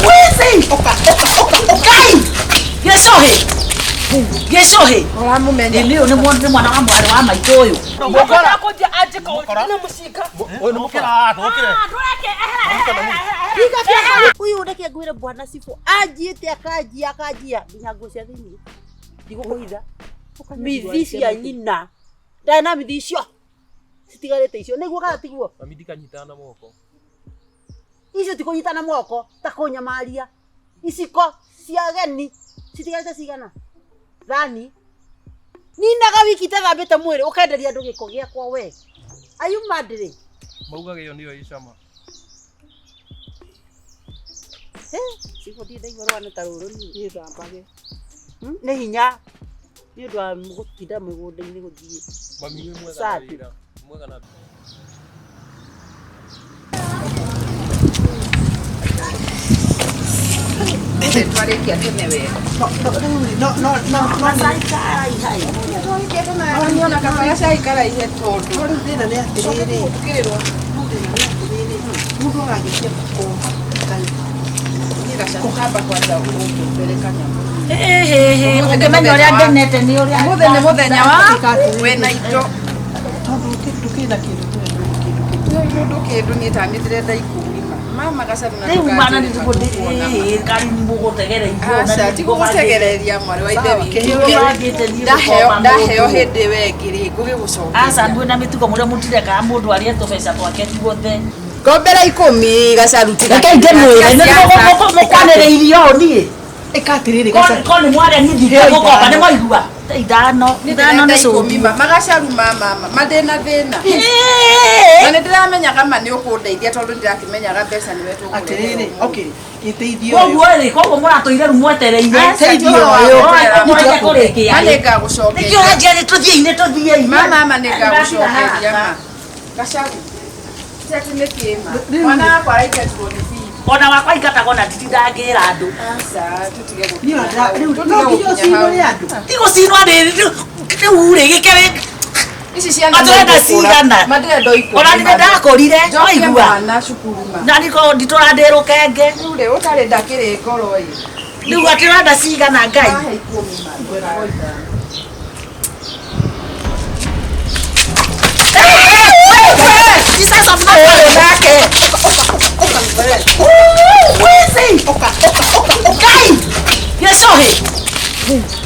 Wizi! Ngai! Gĩcũhĩ! Gĩcũhĩ! Ũramũmenya. Ĩ nĩ nĩ mwana wa mwarĩ wa maitũ ũyũ. Uyu reke ngwire bwana cibũ anjiĩte akanjia akanjia nginya nguo cia thĩiniĩ ndigũkũhitha mithi cia nyina ndarĩ na mithi icio citigarĩte icio nĩguo kana tiguo? Mami ndikanyitana na moko. Icio ti kũnyitana moko ta kũnyamaria iciko cia ageni citigarĩte cigana thani ninaga wiki itathambĩte mwĩrĩ ũkenderia andũ gĩko gĩakwa we are you mad rĩ? Maugaga ĩyo nĩyo ĩ cama. Cibũ ndirĩ ndaigua rũgano ta rũrũ niĩ. Gĩthambage nĩ hinya nĩ ũndũ wa gũtinda mĩgũnda-inĩ gũthiĩ. Mami wĩ mwega na Safi. wĩra. Mwega na Twarĩkia tene we. Ona kabaya cai karaihe tondũ. Rĩu thĩna nĩ atĩrĩrĩ, Gũtukĩrĩrwo. thĩna nĩ atĩrĩrĩ, mũndũ aragĩtia gũkomba Niĩ gacakamba kwanja ũngĩmbere kanyamũ. Ũngĩmenya ũrĩa ngenete nĩ ũrĩa. Ũmũthĩ nĩ mũthenya wa wĩna indo. Tondũ ndũkĩrĩ na kĩndũ tũrĩ kĩndũ kĩndũ. Nĩ mũndũ kĩndũ niĩ tani ndĩrenda ikũmi ma. Mama gacaru na Rĩu mana nĩ ndũkanjĩre kari mũgũtegereire. Aca ti gũgũtegereria mwarĩ wa ithe witũ. Ũrangĩte niĩ Ndaheo gũkomba ndaheo mũndũ. hĩndĩ ĩyo ĩngĩ rĩ ngũgĩgũcokeria. Aca ndwĩ na mĩtugo mũrĩa mũtirekaga mũndũ arĩe tũbeca twake tuothe. Ngombera ikũmi gacaru tiga. Reke ngĩmwĩre nĩ mũkwanĩrĩirie ũũ niĩ. Ĩka atĩrĩrĩ gacaru. Ko nĩ mwarĩa nithite gũkomba nĩ mwaigua. Ithano ithano nĩ ikũmi cũngi. ma magacaru ma mama ma ndĩna thĩna. Na nĩ ndĩramenyaga ma nĩ ũkũndeithia tondũ ndĩrakĩmenyaga mbeca nĩwe Atĩrĩrĩ, tũkũrehe. okay, gĩteithio ũyũ. Koguo rĩ, koguo mũratũire rĩu mwetereire. Teithio ũyũ. Mũreke kũrĩkia. Ma nĩ Nĩkĩo ngagũcokeria. ũranjia nĩ tũthiĩ-inĩ tũthiĩ-inĩ. Ma mama nĩ ngagũcokeria ma. Gacaru. Ti atĩ nĩ kĩma. Mwana wakwa araingatirwo nĩ bibi. Ona wakwa ingatagwo na nditindangĩra andũ. Aca tũtige Niĩ gũkinya ona hau. rĩu Tũtige no nginya gũkinya ũcinwo hau. nĩ andũ. Ti gũcinwo rĩ rĩu rĩ gĩkĩrĩ Ici ciana Atũrenda nĩ ngũkũra. cigana? Ma ndĩrenda ikũmi. Ona nĩ ndakorire Njokie waigua. mwana cukuru ma. Na niko nditũra ndĩ rũkenge. Rĩu rĩ ũtarĩ ndakĩrĩ ngoro ĩ. Rĩu atĩrenda cigana Ngai. Mahe ikũmi ma. Ngwĩraga ithano. Jesus of Nazareth. Nake. Wizi! Ngai! Gĩcũhĩ!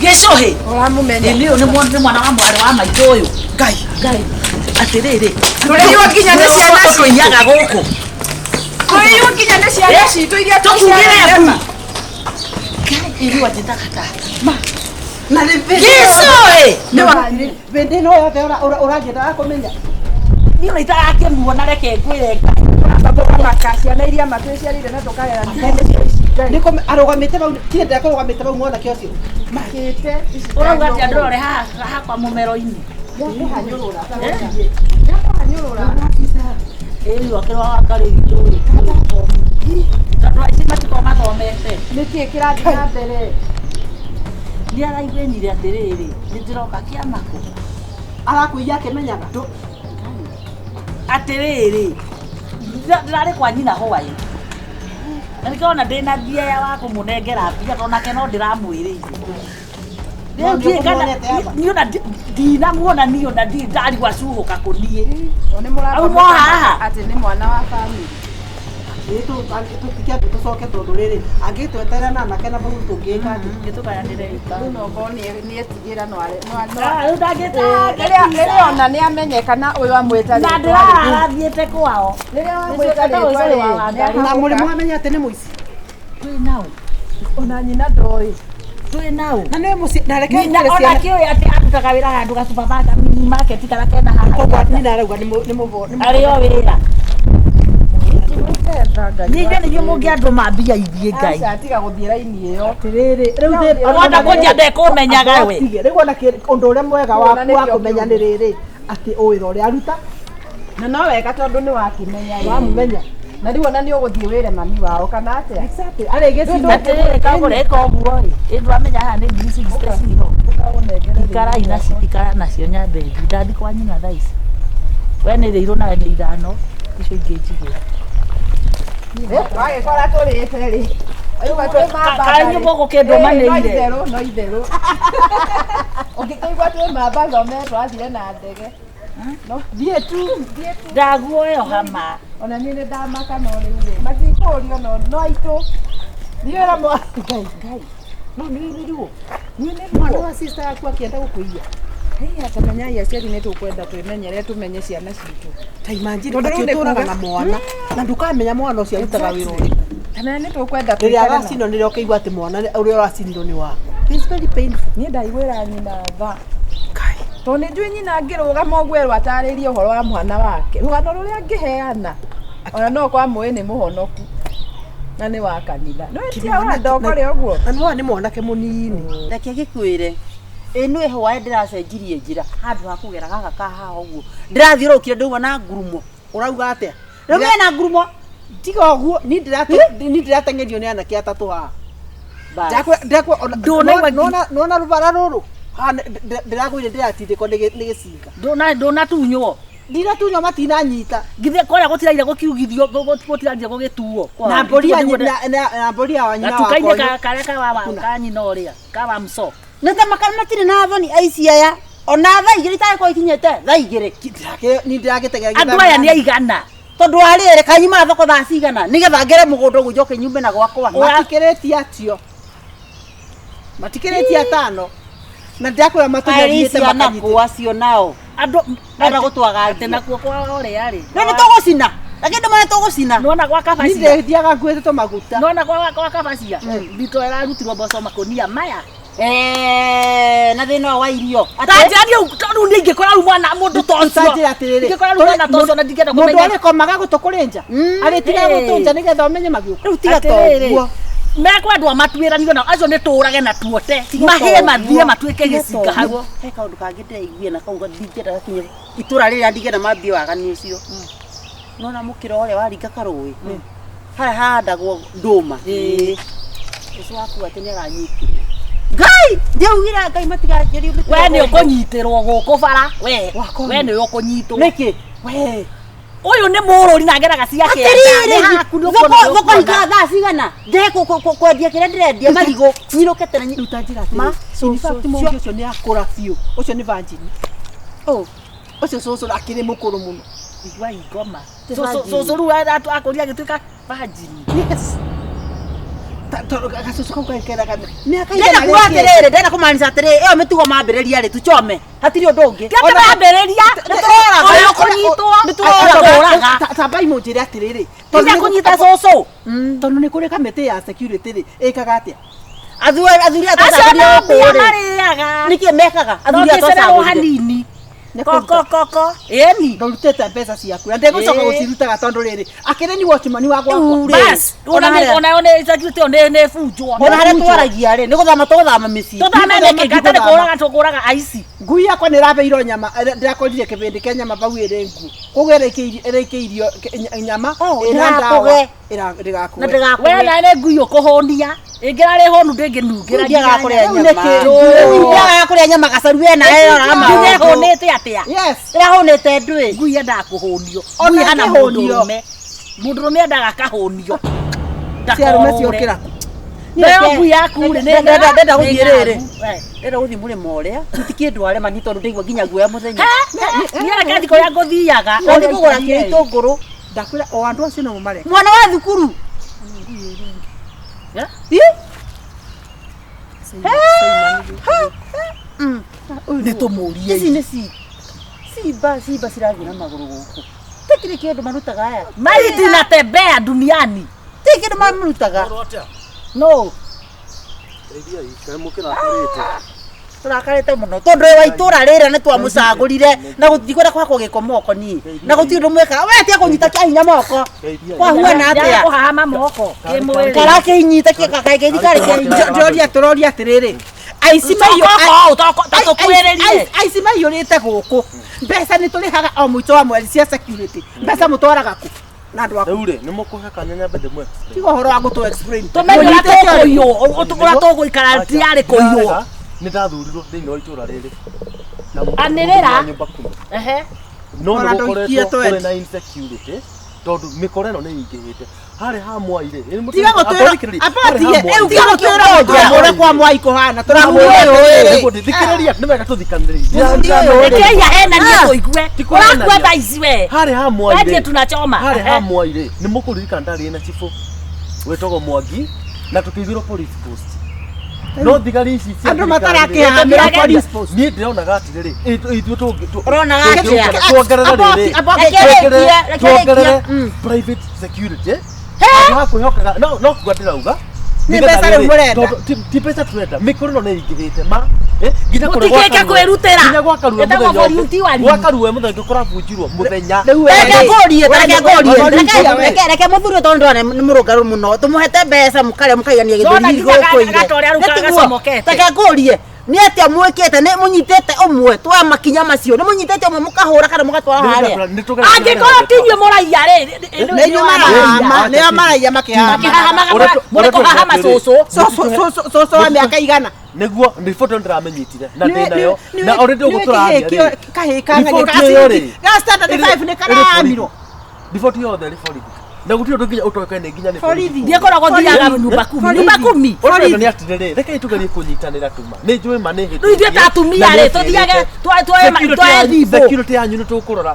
Gĩcũhĩ! Ũramũmenya. Ĩ nĩ nĩ mwana wa mwarĩ wa maitũ ũyũ. Ngai. Ngai. Atĩrĩrĩ. Tũrĩiywo nginya nĩ ciana citũ. Tũiyaga gũkũ. Tũrĩiywo nginya nĩ ciana citũ iria Tũkugĩre tũciarĩte mbu. ma. Ngai, irua njĩtaga tata. Na nĩ Gĩcũhĩ! Nĩ wa hĩndĩ ĩno yothe ũrangĩendaga kũmenya. Niĩ ona itarakĩmuona reke ngwĩre Ngai. Tũkamaka ciana iria ma twĩciarĩire na tũkarera nginya nĩcio ici Ngai. Nĩ kũme arũgamĩte bau tiga ndekũrũgamĩte bau mwanake ũcio. Makĩte ici Ũrauga atĩa ndũrore haha hakwa mũmero-inĩ. Gĩakũhanyũrũra. Gĩakũhanyũrũra. Ĩĩ akĩrwa wa njũĩ. Tondũ aici matikoragwo mathomete. Nĩkĩĩ kĩrathiĩ na mbere? Nĩ araigĩnire atĩrĩrĩ, nĩ ndĩroka kĩamakũ. Arakũiya akĩmenyaga. Atĩrĩrĩ, ndĩrarĩ kwa nyina hwaĩ. Na nĩkĩo ona ndĩna guoya wa kũmũnengera mbia tondũ nake no ndĩramwĩrĩire. No Rĩu ndiũĩ kana nĩũkũmuonete aba? niĩ ona ndinamuona niĩ ona ndirĩ ndarigwo acuhũka kũ niĩ. O nĩ mũramba Auma haha? atĩ nĩ mwana wa bamĩrĩ. Ĩ tũtikĩambe tũcoke tondũ rĩrĩ angĩtweterera na anake na bau tũngĩka atĩa? Nĩtũgayanĩre gĩkaũ. Rĩu no korwo nĩ etigĩra no are no no Ah, rĩu ndangĩta- rĩrĩa rĩrĩa ona nĩ amenyekana ũyũ amwĩta Na rĩtwa rĩ. ndĩrarara thiĩte kwao. Rĩrĩa wamwĩta Nĩcio- rĩtwa nĩcio rĩ, wa Ngai. Na mũrĩmũ amenya atĩ nĩ mũici. Twĩ nao. Ona nyina ndoĩ. Twĩ nao. Na nĩ mũciĩ na reke Nyina ngwĩre ona ciana. kĩũĩ atĩ arutaga wĩra handũ ga supermarket karĩa kena haha. Koguo nyina arauga nĩ nĩ mũbo. Arĩ o wĩra. Ningĩ nĩ inyuĩ mũngĩandũma mbia ithiĩ Ngai. Aca tiga gũthiĩ raini ĩyo. Atĩrĩrĩ, rĩu thĩ Wona kũnjia ndekũmenyaga we. Rĩu ona ũndũ ũrĩa mwega Ona waku wa nĩkĩo kũmenya nĩ rĩrĩ atĩ ũwĩra ũrĩa aruta Na no wega tondũ nĩ wakĩmenya ĩ. wamũmenya. Na rĩu ona nĩ ũgũthiĩ wĩre mami wao kana atĩa? Exactly. Arĩgĩcinwo. Atĩrĩrĩ kagũre ĩka ũguo ĩ. Ĩ ndwamenya haha nĩ ngiri 60 ciho. Ikarai nacio, ikara nacio nyambe thiĩ. Ndathiĩ kwa nyina thaa ici. We nĩ rĩirũ nawe nĩ ithano. Icio ingĩ njigĩra. Wagĩkora tũrĩte rĩ. Waigua twĩ mamba. Kaĩ inyuĩ mũgũkĩndwo No manĩire. itherũ, no itherũ. Ũngĩkĩigua twĩ mamba thome twathire na ndege. No thiĩ tu, thiĩ tu. Ndaguoyoha ma. Ona niĩ nĩ ndamaka no rĩu rĩ. Matikũrio no no aitũ. Niĩ ra mwa Ngai Ngai. No nĩ nĩ ruo. Nĩ nĩ mwana wa sister yaku akĩenda gũkũiya. Hei, atamenyai aciari nĩ tũkwenda twĩmenyere tũmenye ciana citũ. Ta imagine Tondũ rĩu atĩ nĩ ũtũraga kuga- na mwana na ndũkamenya mwana ũcio arutaga wĩra ũrĩkũ. Kana nĩ tũkwenda Rĩrĩa tũikare na- agacinwo nĩrĩo ũkĩigua atĩ mwana ũrĩa ũracinirwo nĩ waku. It's very painful. Niĩ ndaiguĩra nyina tha. Kai. Tondũ nĩ njũĩ nyina angĩrũgama ũguo erwo atarĩrie ũhoro wa mwana wake. Rũgano rũrĩa angĩheana ona no kwa mũĩ nĩ mũhonoku na nĩ wa kanitha. No tia wa ndokore ũguo. Na nĩwona nĩ mwanake mũnini. Reke gĩkwĩre ĩno ĩho wae ndĩracenjirie njĩra handũ ha kũgera gaka ka haha ũguo ndĩrathiũrũrũkire ndauma na ngurumo Ũrauga atĩa? rĩu mena ngurumo Tiga ũguo niĩ ndĩrateng'erio nĩ anake atatũ haha. Bas. Ndũnaigua Nona rũbara rũrũ haha ndĩragũire ndĩratindĩkwo nĩ gĩcinga. Ndũnatunywo. Ndinatunywo matinanyita. Githĩ kũrĩa gũtiraire gũkiugithio gũtiraire gũgĩtuo. Na mbũri ya nyina na mbũri ya nyina Gatuka-inĩ wakwa. karĩa ka wa nyina ũrĩa ka wa mso. nĩ ta matirĩ na thoni aici aya ona thaa igĩrĩ itagĩkorwo ikinyĩte thaa igĩrĩ Niĩ ndĩragĩteng'era Andũ aya nĩ aigana. tondũ wa rĩrĩ kanyuma thoko thaa cigana nĩgetha ngere mũgũnda ũguo njoke nyume na gwakwa matikĩrĩtie atio. Matikĩrĩtie atano. Na ndĩrakwĩra matũnyariĩte ciana makanyitĩte. kũ acio nao Andũ Menda gũtwagangia. Atĩ nakuo kwa ũrĩa rĩ. rĩu nĩ tũgũcina lakini ndũmane tũgũcina Nona gwa Niĩ kabacia. ndĩthiaga nguĩte tũmaguta. Nona kwa kabacia. Mbito ĩrarutirwo mboco makũnia maya. Eh, na thĩna ũyũ wa irio Ta njĩra niĩ tondũ niĩ ingĩkora rĩu mwana mũndũ ta ũcio. Tanjĩra atĩrĩrĩ. Ingĩkora rĩu mwana ta ũcio na ndingĩenda Mũndũ kũmenya. arĩkomaga gũtũ kũrĩ nja. Arĩtigaga Hey. gũtũ nja nĩgetha ũmenye magiũka. rĩu tiga Atĩrĩrĩ, toguo mekwendwo matuĩranio nao acio nĩ tũrage na tuote mahĩe mathiĩ matuĩke gĩcinga hau he kaũndũ kangĩ ndĩraiguire na kau ndingĩenda gakinye itũra rĩrĩa ndingĩenda mambie waganu ũcio nona mũkĩra ũrĩa waringa karũĩ harĩa hahandagwo ndũma ũcio waku atĩ nĩ aranyitirwo ngai ndiaugire ngai matiganjĩrie we nĩ ũkũnyitĩrwo gũkũ bara we we nĩ ũkũnyitwo nĩkĩ We. ũyũ nĩ mũrũri na ageraga cia kĩanda atĩrĩrĩ Nĩ haku nĩ thoko ũkuona, nĩ thoko ũkuona. hingaga thaa cigana ndehe kwendia kĩrĩa ndĩrendia marigũ nyinũke tene Rĩu ta njĩra Ma, atĩrĩrĩ. In fact mũndũ ũcio nĩ akũra biũ. Ũcio nĩ virgin. Oh. Ũcio cũcũ akĩrĩ mũkũrũ mũno. Igua ingoma Ti Cũcũ virgin. cũcũ rĩu akũria agĩtuĩka virgin. Yes. Tondũ gacũcũ kau gakeraga mĩaka ndĩrenda igana kuga rĩkĩte. atĩrĩrĩ ndĩrenda kũmaanisha atĩrĩrĩ ĩyo mĩtugo mambĩrĩria rĩ tuchome hatirĩ ũndũ ũngĩ Ti atĩ mambĩrĩria Nĩtũroraga. ũyũ ũkũnyitwo Nĩtũroraga. tũroraga Tambai mũnjĩre atĩrĩrĩ. tiga kũnyita cũcũ Tondũ nĩ kũrĩ kamĩtĩ ya security rĩ ĩkaga atĩa? athuri acio atocagũria no mbia gũkũ rĩ marĩaga nĩkĩ mekaga no athuri ngĩcererwo atocagũrire hanini Nĩ koko kũruta. koko ĩni Ndũrutĩte mbeca ciaku na ndĩgũcoka Ĩĩ. gũcirutaga tondũ rĩrĩ akĩrĩ ni watchman wa gwakwa. Rĩu rĩ, bas ona ona harĩa- ona nĩ security ĩyo nĩ bunjwo ona harĩa twaragia rĩ nĩ gũthama tũgũthama mĩciĩ tũthame nĩkĩ gatarĩ kũraga tũkũraga aici Ngui yakwa nĩ ĩrabeirwo nyama ndĩrakorire kĩbĩndĩ kĩa nyama bau ĩrĩ nguo. Koguo ĩrĩkĩirio nyama Oh, ĩna ndawa ndĩgakũge. ndĩgakũge. na we ndĩgakũge na nĩ ngui ũkũhũnia ĩngĩrarĩ hũnu ndĩngĩnungĩra ndiagaga kũrĩa Rĩu nyama nĩkĩ? Rĩu ndiagaga kũrĩa nyama gacaru we nawe roraga ngiuge maũndũ hũnĩte atĩa Yes. ĩrahũnĩte ndwĩ ngui yendaga kũhũnio Ona ngui hana ĩkĩhũnio. mũndũrũme mũndũrũme endaga akahũnio Cia arũme ciokĩra kũ? Nayo ngui yaku rĩ nĩ ndenda gũthiĩ nĩ rĩrĩ ng'aragu. Eh. ndenda gũthiĩ mũrĩmo ũrĩa itikĩndware mani tondũ ndaigua nginya guoya mũthenya Niĩ reke thikũ ũrĩa ngũthiaga ũthiĩ kũgũra kĩrĩa itũngũrũ Ndakwĩra o andũ acio no mareka. mwana wa thukuru Eh? Ĩ? nĩ tũmũrie ici nĩ ci cimba cimba cirathiĩ na magũrũ gũkũ tikiri kĩndũ marutaga aya maiti natembea duniani ti kĩndũ marutaga no tũrakarĩte mũno tondũ wa itũra rĩrĩa nĩ twamũcagũrire na gũtikwenda kwakwo gĩko moko niĩ na gũtirĩ ũndũ mwĩkaga we tiga kũnyita kĩa hinya moko kwahuana atĩa kũhahama moko kĩmwĩrĩ karakĩnyita kĩkaikaithikari kĩa hinya Ndĩroria tũroria atĩrĩrĩ. Aici tũkwĩrĩrie aici maiyũrĩte gũkũ. Mbeca nĩ tũrĩhaga o mũico wa mweri cia security. Mbeca mũtwaraga kũ? Na andũ aku. Rĩu rĩ nĩ mũkũhe kanya nyambe ndĩmũ explain. Tiga ũhoro wa gũtũ explain. tũmenye ũrĩa Mũnyitĩte tũkũiywo ũrĩa tũgũikara tiarĩ kũiywo Nĩ ndathurirwo thĩinĩ wa itũra rĩrĩ. Na Anĩrĩra. nyũmba kumi. Ehe. No Ona nĩ ndũikie gũkoretwo kũrĩ twendi. na insecurity Tondũ mĩkora ĩno nĩ ĩingĩhĩte. Harĩa ha Mwai rĩ. Tiga gũtwĩra abatige tiga gũtwĩra ũrĩa kwa Mwai kũhana Tũramwĩra tũramwĩra atĩrĩrĩ. Thikĩrĩria nĩ wega tũthikanĩrĩrie. Rekei ahenanie tũigue. Ti kũhenania. Ũrakua thaa ici we. Harĩa ha Mwai Wendie rĩ. tunachoma. Harĩa ha Mwai rĩ, nĩ mũkũririkana ndarĩ na cibũ wĩtagwo Mwangi na tũkĩigĩrwo police post. No thigari ici cia Andũ thirikari rĩ, matarakĩhamĩra police post. Niĩ ndĩronaga atĩrĩrĩ, ithuĩ Ũronaga atĩa? tuongerere rĩrĩ, Reke rĩkie, reke tuongerere rĩkie. Mm. private security. Handũ ha kwĩhokaga no no kuga ndĩrauga Nĩ nĩgetha mbeca rĩu rĩrĩ, mũrenda. tondũ ti mbeca tũrenda mĩkoro ĩno nĩ ĩingĩhĩte ma nginya kũrĩa Mũtikĩke gwa Karue- kwĩrutĩra. nginya gwa Karue Ĩtagwo mũthenya ũngĩ- volunteering. gwa Karue mũthenya ũngĩ kũrabunjirwo mũthenya Rĩu we Reke rĩ, ngũrie, we reke nĩ- ngũrie, we nĩ- reke mũthuri ũyũ tondũ ndĩrona nĩ mũrũngarũ mũno tũmũhete mbeca mũkarĩa mũkaigania Ndona gĩthũri nginya gũkũ ire. gatorĩa rĩu Nĩ tiguo? gacomokete. Reke ngũrie nĩ atĩa mwĩkĩte nĩ mũnyitĩte ũmwe twa makinya macio nĩ mũnyitĩte ũmwe mũkahũra kana mũgatwara harĩa Angĩkorwo ti inyuĩ mũraiya rĩ, nĩ inyuĩ marahama nĩo maraiya makĩhama makĩhahamaga Ũrĩa mũrĩ kũhahama cũcũ. Cũcũ wa mĩaka igana nĩguo riboti ĩyo ndĩramĩnyitire na ndĩ nayo na already ũguo tũraria rĩ kahĩ kang'ania Riboti ĩyo rĩ, ga standard 5 nĩ ĩrĩ karamirwo borithi. Riboti yothe ĩrĩ borithi na gũtirĩ ũndũ nginya ũtoĩkaine nginya nĩ Borithi. Ndiĩ koragwo thiaga nyumba kumi. Nyumba kumi. Ũrĩa ndĩrenda nĩ atĩrĩrĩ, rekei tũgerie kũnyitanĩra tuma nĩ njũĩ ma nĩ Rĩu ithuĩ ta atumia rĩ, tũthiage twoe thimũ. Security yanyu nĩ tũkũrora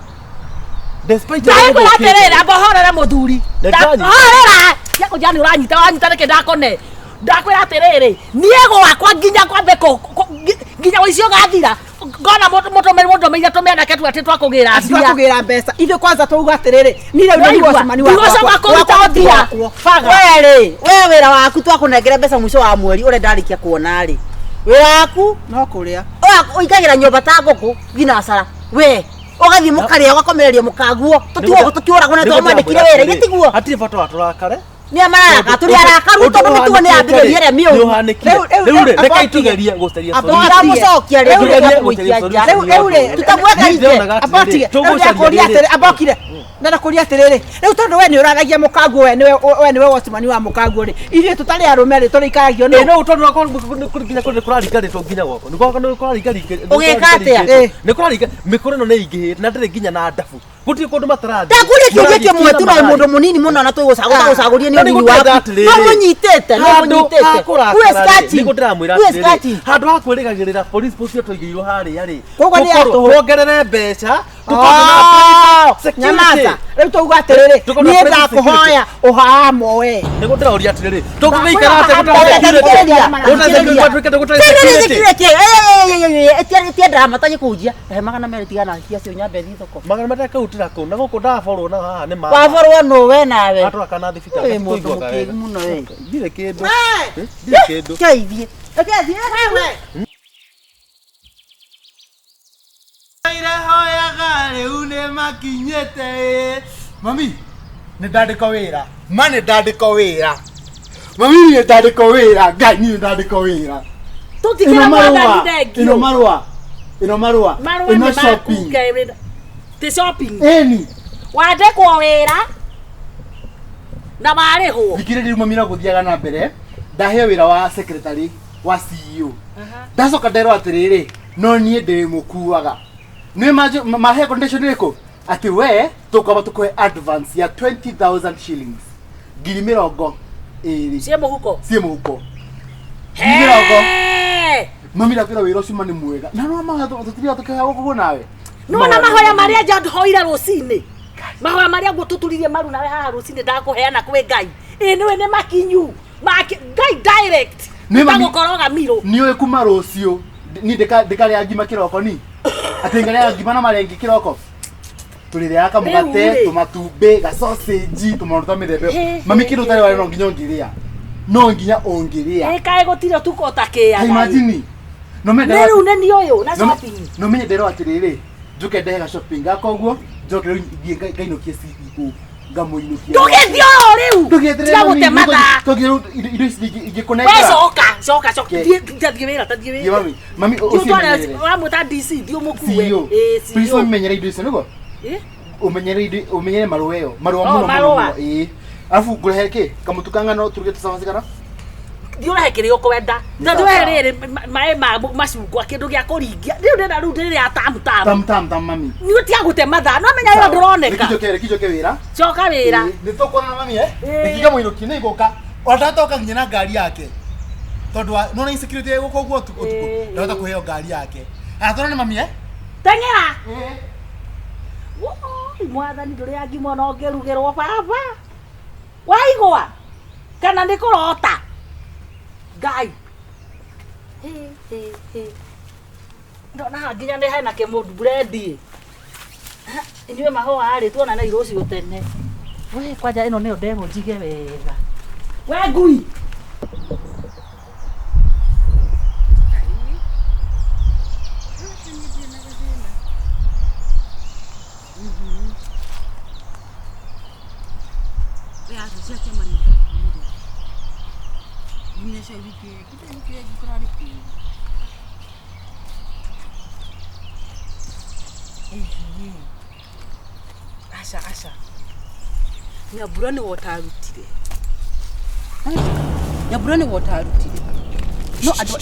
despite Ndakwĩra atĩrĩrĩ, amba horere mũthuri. Nĩ ndanyita. Horera! Tiga kũnjĩra nĩ ũranyita, wanyita nĩkĩ ndakone. Ndakwĩra atĩrĩrĩ, niĩ gwakwa nginya kwambe nginya ũici ũgathira. Ngona mũndũmĩire tũmĩanake tu atĩ twakũgĩra mbia. twakũgĩra mbeca ithuĩ kwanza twauga atĩrĩrĩ niĩ rĩu nĩ Waigua? watchman Ndigũcoka kũruta mbia. Baga. we rĩ we wĩra waku twakũnengera mbeca mũico wa mweri ũrĩa ndarĩkia kuona rĩ wĩra waku no kũrĩa ũingagĩra nyũmba ta ngũkũ thinacara we ũgathiĩ mũkarĩa ũgakomereria mũkaguo tũtiũragwo nĩ twamwandĩkire wĩra ithe tiguo hatirĩ bata wa tũrakare nĩ mararaka tũrĩ arakaru tondũ mĩtugo nĩ yambĩrĩria ĩrĩa mĩũru rĩu rĩ rekei tũgerie gũcaria Abo- tũramũcokia rĩ Tũgerie tũramũikia gũcaria nja rĩu rĩu rĩ Tũtamweka nje. abotire rĩu ndakũria atĩrĩ abokire ndakũria atĩrĩrĩ rĩu tondũ we nĩ ũraragia mũkaguo we nĩwe we nĩwe watchman wa mũkaguo rĩ ithuĩ tũtarĩ arũme rĩ tũrĩikaragio Ĩ nũ no tondũ wakwa nginya kũrĩ kũraringarĩtwo nginya gwakwa nĩ gwakwa nĩ kũraringarĩtwo Ũgĩka atĩa? nĩ kũraringa mĩkoro ĩno nĩ ĩingĩhĩte na ndĩrĩ nginya na ndabu gũtirĩ kũndũ matarathiĩ ndakũria kĩũria kĩmwe tu na mũndũ mũnini mũno na tũgũcagũria nĩ ũnini waku no mũnyitĩte no mũnyitĩte Who is catching? nĩguo ndĩramwĩra Who is atĩrĩrĩ catching? handũ ha kwĩrĩgagĩrĩra police post ĩyo tũigĩirwo harĩa rĩ Koguo nĩ ya tũkorwo tũhũ. tuongerere mbeca tũkorwo na private security. nyamaza rĩu twauga atĩrĩrĩ Tũkorwo na niĩ private ndakũhoya ũhahamo we nĩguo ndĩraũria atĩrĩrĩ tũngĩgĩikara atĩa Thikĩrĩria, gũtarĩ thikĩrĩria. gũtarĩ Thikĩrĩria, security? thikĩrĩria, ĩtia drama tagĩkũnjia he 200 tigana cia cio nyambe thiĩ thoko magana matakahutĩra kũu na gũkũ ndaborwo na haha nĩ ma waborwo nũ we nawe atwara kana thibitarĩ Wĩ mũndũ tũiguaga mũkĩgu wega. mũno we ndirĩ kĩndũ ndirĩ kĩndũ keithie reke thiĩ irehoyaga rĩu nĩ makinyĩte ĩ. Mami, nĩ ndandĩkwo wĩra. Ma nĩ ndandĩkwo wĩra. Mami nĩ ndandĩkwo wĩra. Ngai nĩ ndandĩkwo wĩra. Tũtikĩra Ĩno marũa. mwathani thengio. Ĩno marũa. Ĩno marũa. Marũa Ĩno nĩ maku shopping. Ngai, ti shopping. Ĩni. Wandĩkwo wĩra na warĩhwo. Thikĩrĩria rĩu mami no gũthiaga na mbere. Ndaheo wĩra wa secretary wa CEO. Ndacoka nderwo atĩrĩrĩ, no niĩ ndĩmũkuaga. Nĩ mahe condition ĩrĩkũ? Atĩ we tũkwamba tũkũhe advance ya 20,000 shillings. 20,000. Ciĩ mũhuko. Ciĩ mũhuko. 20,000. Hey! Mami ndakwĩra wĩra ũcio ma nĩ mwega. Na no mawatho tũtiriga tũkĩheagwo koguo nawe. Nĩwona mahoya marĩa nja hoire rũcinĩ mahoya marĩa ngũtũturirie maru nawe haha rũcinĩ ndakũheana kwĩ Ngai ĩ nĩwe nĩ makinyu Ngai direct Nĩ mami- tagũkoroga mirũ Nĩ ũĩ kuma rũciũ ni ndĩkarĩa ngima kĩroko ni atĩ ngarĩaga ngima na marenge kĩroko tũrĩrĩaga kamũgate Rĩu rĩ. tũmatumbĩ gacocenji tũmaũndũ twa mĩthemba ĩyo. He, Mami he, kĩndũ he, ũtarĩ warĩa no nginya ũngĩrĩa no nginya ũngĩrĩa ĩ kaĩ gũtirĩ ũtukũ ũtakĩaga Ta imagine no menye nĩ rĩu nĩ niĩ ũyũ na shopping no menye nderwo atĩrĩrĩ njũke ndehe ga shopping gakwa ũguo njoke rĩu thiĩ ngainũkie CEO ngamũinũkia ndũgĩthiĩ oro rĩu Ndũgĩeterere tiga mami, gũte mathaa tũgĩ rĩu indo ici we ingĩkũnengera coka coka coka Ke. thiĩ tathiĩ wĩra tathiĩ Thiĩ wĩra mami mami Thiĩ ũtware ũcimenyerere ũramwĩta DC thiĩ ũmũkue CEO ĩ please CEO ũmenyere indo icio nĩguo Ĩ? ũmenyere indo ũmenyere marũa ĩyo marũa Oh, mũno mũno marũa. mũno ĩĩ arabu ngũrehe kĩ kamũtu ka ngano turuge tũcabaci kana Thiĩ ũrehe kĩrĩa ũkwenda. Tondũ we rĩrĩ maĩ ma macungwa kĩndũ gĩa kũringia. Rĩu ndĩrenda rĩu rĩrĩa tamu tamu. Tam tam tam mami. Nĩ ũtiga gũte mathaa. No menya wĩra ndũroneka. Reke njoke wĩra. Coka wĩra. Nĩ tũkuonana mami eh. Reke ngamũinũkie nĩ ngũka. Ona ndatoka nginya na ngari yake. Tondũ nona insecurity ĩgũka ũguo ũtukũ ũtukũ. Ndahota kũheo ngari yake. Aya tũrone mami eh. Teng'era. Woi, mwathani ndũrĩ angimwo no ngĩrugĩrwo baba. Waigua? Kana nĩ kũrota? Ngai. Hĩ, hĩ, hĩ. Ndona haha nginya nĩ hena kĩmũndũ brendi. Inyuĩ mahũa rĩ tuonane rũciũ tene. We kwanja ĩno nĩyo ndegwa njige wega. We ngui. Aca aca Nyambura nĩwe ũtarutire. Nyambura nĩwe ũtarutire. No andũ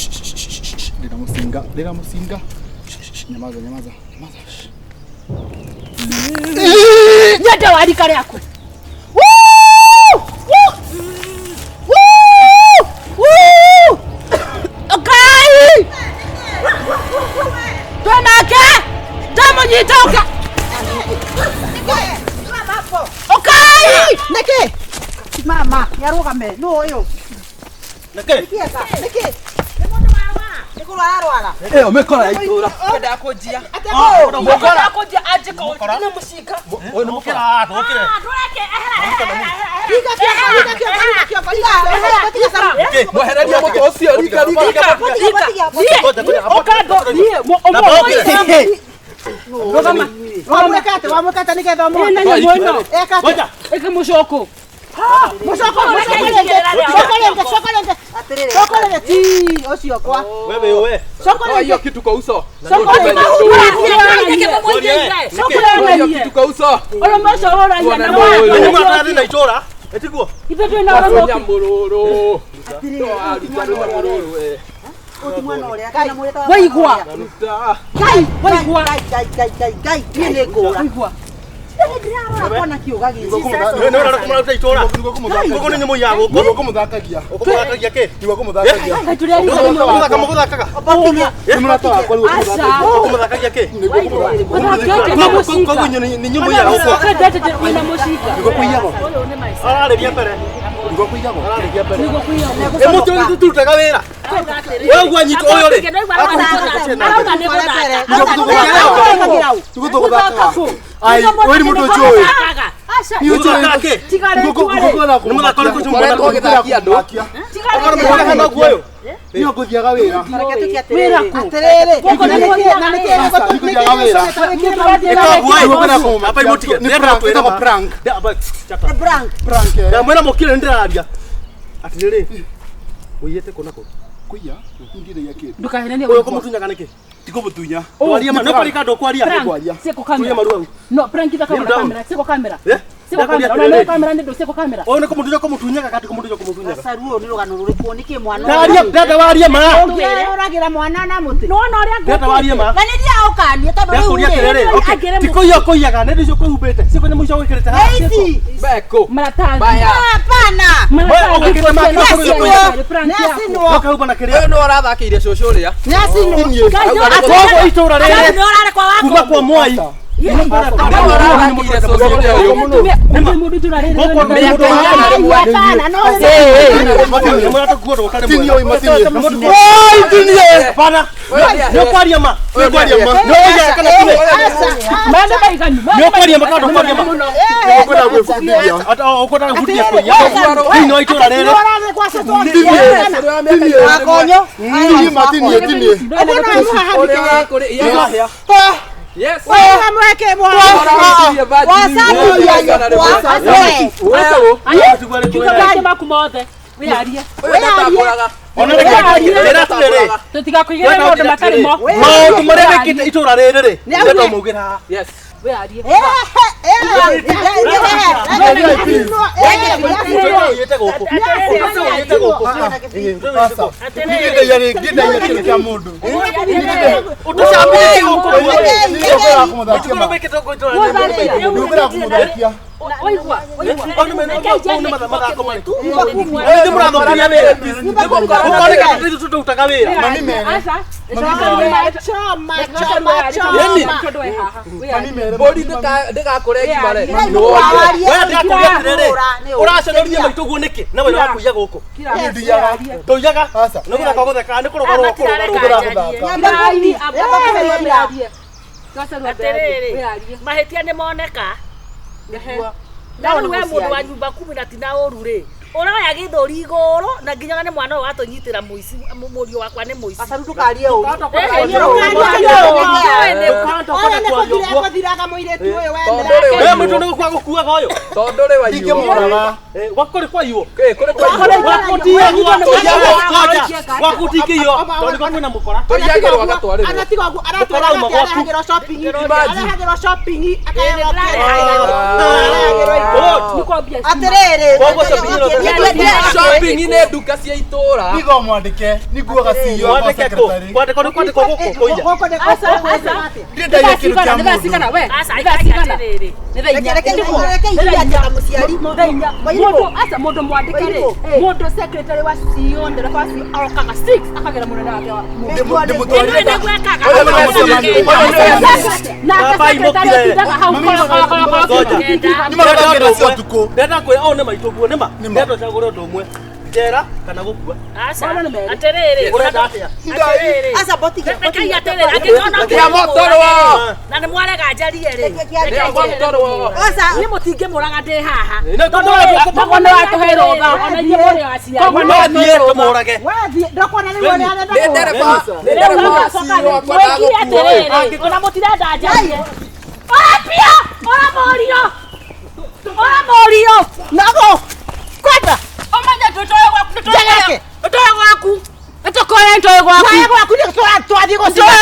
Ndĩna mũcinga, ndĩna mũcinga. Nyamaza, nyamaza, nyamaza. Nyende wa rika rĩaku. Ngai! Twenake! Ndamũnyita ũka! Ũkai! Nĩkĩ? Mama, nĩarũgame. Nũ ũyũ? Nĩkĩ? Nĩkĩ? Nĩkĩ? Nĩ kũrwara arwara. Ĩyo mĩkora ya itũra. Kwenda kũnjia. Atĩa kũ? Kwenda kũnjia anjĩka ũũ na mũcinga. Ũyũ nĩ mũkora, ndũkĩre. Rika kĩongo, rika kĩongo, rika kĩongo, rika kĩongo, tiga samu. Mwehererie mũtĩ ũcio rika rika rika. Tiga, tiga, Ũka niĩ ũmũthĩ. Rũgama. Wamwĩka atĩa? Wamwĩka atĩa nĩgetha ũmũhote? Ĩna nyamũ ĩno. Eka atĩa? Ngoja. Ĩkĩ mũcũkũ. Mũcoko, mũcoko rĩngĩ, coko rĩngĩ, coko rĩngĩ. Coko rĩngĩ, ti, ũcio kwa. Wewe wewe. Coko Toa hiyo rĩngĩ. kitu kwa uso. Coko rĩngĩ. Toa hiyo kitu kwa uso. Ũyũ mũco ũragia na Nĩ wa. mwatarathi na itũra. Ĩtiguo. Ithuĩ twĩna ũrũmwe. Nyamũrũrũ. Toa ruta rũnyamũrũrũ we. Ũti mwana ũrĩa kana mwĩrĩ Waigua. Ruta. Ngai, Waigua. Ngai Ngai Ngai Ngai Ngai niĩ nĩ ngũra. Waigua. Ndĩrarora kiuga gĩkĩ. Nĩ ũrarora kũmũruta itũra. Gũkũ nĩ nyamũ ya gũkũ. Nĩguo kũmũthakagia. Ũkũmũthakagia kĩ? Nĩguo kũmũthakagia. Ngai tũrĩ arika nĩ Kũmũthaka mũgũthakaga. Nĩ mũrata wakwa rĩu Aca. Ũkũmũthakagia kĩ? Ũthakĩte na mũcinga. Koguo nĩ nyamũ ya gũkũ. Ũkendete wĩna mũcinga. Nĩguo kũiyagwo. Ararĩria mbere. Nĩguo kũiyagwo. Ararĩria mbere. Nĩguo kũiyagwo. Ĩ mũtĩ ũyũ tũrutaga wĩra. Wewe ũguo anyitwo ũyũ rĩ. Arauga nĩ gũthaka. Nĩguo tũgũthakaga. Ai, ũyũ nĩ mũndũ njũĩ. Nĩ ũnjũĩ. Ũgũthakaga kĩ? Nĩ mũthako ũrĩkũ ũcio Ũkoretwo ũgĩthakia andũ. Ũkorwo mũthaka na ũguo ũyũ. Niĩ ngũthiaga wĩra. Wĩra kũ? Atĩrĩrĩ, Gũkũ nĩ na nĩkĩ Nĩngũthiaga wĩra. Ĩka ũguo ũyũ. Aba imũtige. Nĩ prank, ĩtagwo prank. Prank. Prank, eh. Ndamwĩra mũkire nĩ ndĩraria. Atĩrĩrĩ. Ũiyĩte kũ na kũ? Kũiya? Ndiraiya kĩndũ. Ndũkahenanie Ũyũ waigua. ũkũmũtunyaga nĩkĩ? Tikũmũtunya. Waria ma, nĩ kwaria kana ndũkwaria? Kwaria. Siko kamera. Tulia maru hau. No, prank ithakagwo na Kneel down. kamera. Siko kamera. Eh? Siko kamera. Ona no kamera nĩ ndũ siko kamera. Ũyũ nĩ kũmũtunya kũmũtunyaga kana ti kũmũtunya kũmũtunyaga? Aca ruo nĩ rũgano rũrĩkũ nĩkĩ mwana Ndaria, ndenda warie ma. Ũngĩroragĩra mwana na mũtĩ. Nĩwona ũrĩa Ndenda warie ma. Na nĩ ndiaũkanie tondũ rĩu Ndakũria rĩ atĩrĩrĩ, okay, Angĩrĩ ti kũiya ũkũiyaga, nĩ icio ũkũhumbĩte, ciĩko nyamũ icio wĩkĩrĩte haha. Ici. Beko. Maratathi. Baya. Hapana. Maratathi. Wewe ũgĩkĩrĩte make, Prank prank yaku. Ũkahumba na kĩrĩa. Ũyũ nĩ ũrathakĩire cũcũ ũrĩa. Nĩ Koguo itũra rĩrĩ Nĩ ũrarĩ kwa wako. kuma kwa Mwai. Nĩ ũrathakĩire cũcũ ũrĩa ũyũ. Mũndũ itũra rĩrĩ. Gũkũ nĩ mũndũ Mĩaka ĩigana rĩmwe. Hapana, no Nĩ mũratakuo ndũkarĩ Tinie mwega. ũyũ, matinie. Oi, tinie. Hapana. Nĩ ũkwaria ma. Ũyũ nĩ Nĩũkwaria ma. Nĩ ũkwaria kana tinie? Maũndũ maiganu. Nĩ ũkwaria ma kana ndũkwaria ma? Nĩngũkwenda gwĩbundithia. Ata ũkwenda gũbundithia kũiya. Thĩinĩ wa itũra rĩrĩ. Ũrarĩ kwa cũcũ Akonyo. Tinie ma, tinie, tinie. Ũrĩa ũrakũrĩ. Yes. Yes. Mweke mwana. Ũrathakĩire virgin. Wacaburia nyũkwa. We. Wewe. Kiuga maku mothe. Wĩyarie. Ũyũ ndatambũraga. Ona reke atĩrĩrĩ. Tũtigakũigĩre maũndũ matarĩ mo. Maũndũ marĩa mekĩte itũra rĩrĩ rĩ. Nĩ maugĩra haha. Yes. Wĩarie. Ũyĩte gũkũ. Ũyĩte gũkũ. Ngindaia rĩ ngindaia kĩndũ kĩa mũndũ. Ũtũcambĩtie gũkũ. Nĩngũra kũmũthakia ma. Wĩkĩte gũkũ itũra rĩrĩ. Nĩngũra kũmũthakia. Waigua. Tũrutaga wĩra. Mami mere. Choma, choma, choma. Mami mere. Mbũri ndĩgakũre ngimare. We ndĩrakũria atĩrĩrĩ. Ũraconoria maitũ guo nĩkĩ? Na wĩra wa kũiya gũkũ. Niĩ ndiyaga. Ndũiyaga. Aca. Nĩ gũthaka gũtheka nĩ kũrũgarũga kũrũgarũga. Atĩrĩrĩ, mahĩtia nĩ moneka. Na rĩu we mũndũ wa nyumba kumi na tina ũru rĩ, ũroya gĩthũri igũrũ na nginyaga nĩ mwana ũyũ watũnyitĩra mũici, mũriũ wakwa nĩ mũici. Aca ndũkarie ũru. Ona nĩ kũthira ekũthiraga mũirĩtu ũyũ we. We mũitũ nĩ gũkua gũkuaga ũyũ. Tondũ rĩ waiywo. Ingĩmũraga. Gwaku kũrĩ kwaiywo. Kũrĩ kwaiywo. Gwaku tiyagwo. Ngoja. Gwaku tikĩiywo. Tondũ nĩkuo kwĩna mũkora. Tũiyagĩrwo agatwarĩrwo. Ana tiga ũguo aratwara atĩ arehagĩrwo shopping, arehagĩrwo shopping akaheo Good. Atĩrĩrĩ. Koguo shopping ĩno Shopping nĩ nduka cia itũra. Nigo mwandĩke. Niguaga CEO wa Mwandĩke kũ? secretary. Kwandĩkwo nĩ kwandĩkwo gũkũ kũiya. Ndirĩ ndaia kĩndũ kĩa mũndũ. Aca, atĩrĩrĩ. Reke ithuĩ ta mũciari. Aca mũndũ mwandĩke rĩ, mũndũ secretary wa CEO ndereba wa CEO arokaga 6 akagera mũnene wake wa Ndĩmũtwarire. Ĩno nĩguo ekaga. Nake secretary atindaga hau koro koro koro koro. Ngoja. Nĩmarathakĩra cia ũtukũ. Ndĩrenda kwĩra ũũ nĩ maitũ guo nĩma. Nĩ ma. Ndĩrenda ũcagũre ũndũ ũmwe. Njera kana gũkua. Aca, atĩrĩrĩ. Ũrenda atĩa? Atĩrĩrĩ. Aca botiga. Rekei atĩrĩrĩ, angĩkorwo no Kĩa mũtũrwo. na nĩ mwarega njarie rĩ. Kĩa mũtũrwo. Aca. Niĩ mũtingĩmũraga ndĩ haha. Nĩ tũmũrage. Koguo nĩ watũhe rũtha, ona inyuĩ mũrĩ aciari. Koguo no thiĩ tũmũrage. Wathiĩ ndokona nĩ wone arenda Nĩ ndereba. Nĩ ndereba wa CEO wakwa Mwĩkire ndagũkua. atĩrĩrĩ, ona mũtirenda njarie. Ora pia! Ora mũriũ! Ora mũriũ! Nago. Kwenda. Ũmenye tũtoe gwaku, Njegeke. tũtoe gwaku. Nĩtũkoe nĩtũĩ gwaku. Wae gwaku nĩ twathiĩ gũcina.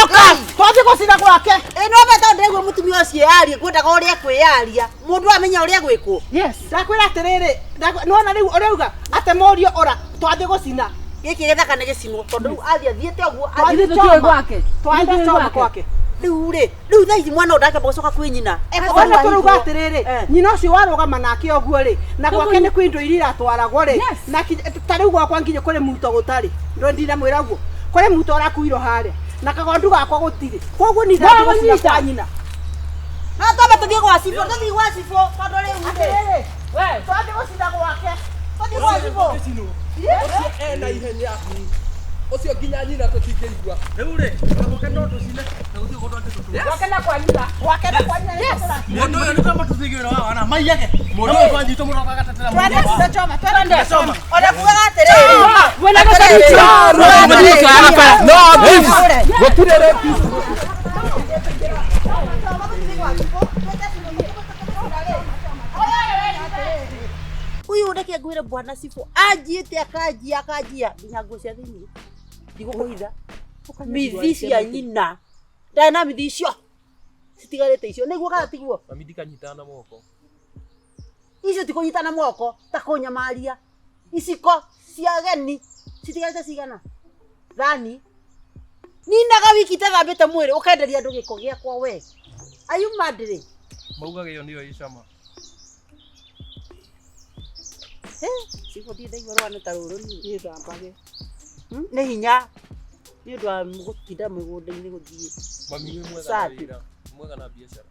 Twathiĩ gũcina gwake. Ĩ no be tondũ ndĩraigua mũtumia ũcio arie ngwendaga ũrĩa kwĩyaria. Mũndũ amenya ũrĩa gwĩkwo. Yes. Ndakwĩra atĩrĩrĩ, nĩwona rĩu ũrauga atĩ mũriũ ora twathiĩ gũcina. Gĩkĩ gĩthaka nĩ gĩcinwo tondũ rĩu athiĩ athiĩte ũguo Twathiĩ Tũtoe gwake. Twathiĩ choma gwake. Rĩu rĩ, rĩu thaa ici mwana ũyũ ndakĩamba gũcoka kwĩ nyina. Ona tũrauga atĩrĩrĩ, nyina ũcio warũgama nake ũguo rĩ, na gwake nĩ kwĩ indo iria iratwaragwo rĩ, na ta rĩu gwakwa nginya kũrĩ muto gũtarĩ. Ndũ ndinamwĩra ũguo. Kũrĩ muto ũrakuirwo harĩa. Na kagondu gakwa gũtirĩ. Koguo niĩ ndathiĩ gũcina kwa nyina. No twambe tũthiĩ gwa cibũ, tũthiĩ gwa cibũ tondũ rĩu rĩ. Atĩrĩrĩ, twathiĩ gũcina gwake. Tũthiĩ gwa cibũ. Ũcio ena ihenya. Ũcio nginya nyina tũtingĩigua. Rĩu rĩ, gwake no tũcine na gũtirĩ ũndũ angĩtũtua. Gwake na kwa nyina. Gwake na kwa nyina. Mũndũ ũyũ nĩ kwamba tũthiĩ wĩra wa wana maiyage. Mũndũ ũyũ twanyitwo mũndũ agatetera mũndũ. Twende choma, twende Choma. Ona kugaga atĩrĩrĩ. Wena gũcina. No thieves. Gũtirĩ rapist. Ũyũ reke ngwĩre bwana cibũ anjiĩte akanjia akanjia nginya nguo cia thĩiniĩ ndigũkũhitha mithi cia nyina ndarĩ na mithi icio citigarĩte icio nĩguo kana tiguo Mami ndikanyitana na moko. icio ti kũnyitana moko ta kũnyamaria iciko cia ageni citigarĩte cigana thani ninaga wiki itathambĩte mwĩrĩ ũkenderia andũ gĩko gĩakwa we ayuma ndĩrĩ Maugaga ĩyo nĩyo ĩ cama. cibũ ndirĩ ndaigua rũgano ta rũrũ niĩ gĩthambage nĩ hinya nĩ ũndũ wa gũtinda mĩgũnda-inĩ gũthiĩ Mami wĩ mwega na Safi. wĩra. Mwega na biacara.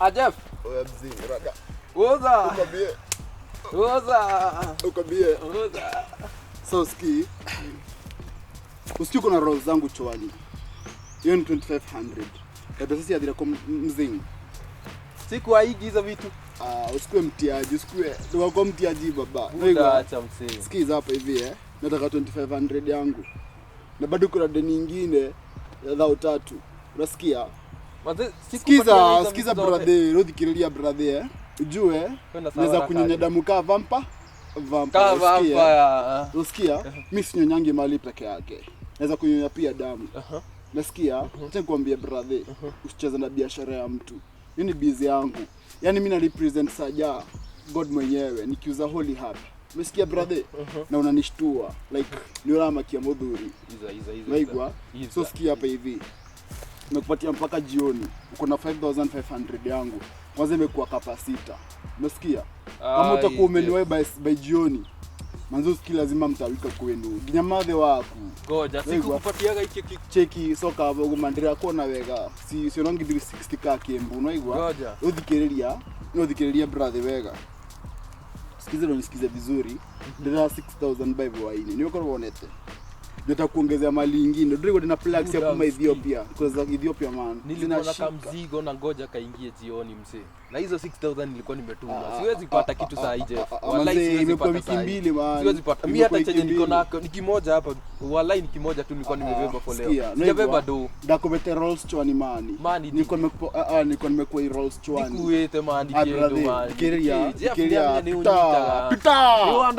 A Jeff. Oya mzee, rada. Oza. Ukwambie. Oza. Ukwambie. Oza. So ski. Usiku kuna roll zangu chwani. Hiyo ni 2500. Kabla sisi adira kwa mzingi. Sikuaigi hizo vitu. Ah, usikue mtiaji, usikue. Ndio kwa mtiaji baba. Buda acha mzee. Sikiza hapa hivi eh. Nataka 2500 yangu. Na bado kuna deni nyingine ya 3,000. Unasikia? Sikiza, sikiza brother, rudi brother eh. Ujue naweza kunyonya damu ka vampa. Vampa. Unasikia? Mimi sinyonyangi mali peke yake. Naweza kunyonya pia damu. Nasikia? Acha nikwambie brother, usicheze na biashara ya mtu. Hii ni busy yangu. Yaani mimi na represent Saja God mwenyewe nikiuza holy hapa. Umesikia brother? Na unanishtua like ni kia mudhuri. Iza. Naigwa. So sikia hapa hivi. Nimekupatia mpaka jioni. Uko na 5500 yangu. Kwanza imekuwa kapa 6. Umesikia? Kama utakuwa umeniwahi by jioni. Manzo usikia lazima mtawika kwenu. Ginyamathe waku. Goja sikukupatiaga iki cheki soka hapo gumandira kuona wega. Si sionangi 360 ka kembu unaigwa. Goja. Uthikiriria, uthikiriria brother wega. Sikiza ndo nisikize vizuri. Ndira 6000 by waini. Ni uko wonete. Ndio kuongezea mali nyingine. Ndio na plugs ya kuma Ethiopia. Kwa Ethiopia man. Nilikuwa na kamzigo na ngoja kaingie jioni mzee. Na hizo 6000 nilikuwa nimetuma. Siwezi kupata kitu saa hii Jeff. Wallahi siwezi kupata wiki mbili man. Siwezi kupata. Mimi hata chenye niko nako ni kimoja hapa. Wallahi ni kimoja tu nilikuwa nimebeba for leo. Sijabeba do. Ndakubete rolls chwani mani. Nilikuwa nimekupa nilikuwa nimekuwa rolls chwani. Nikuete man kiendo man. Kiria. Pita.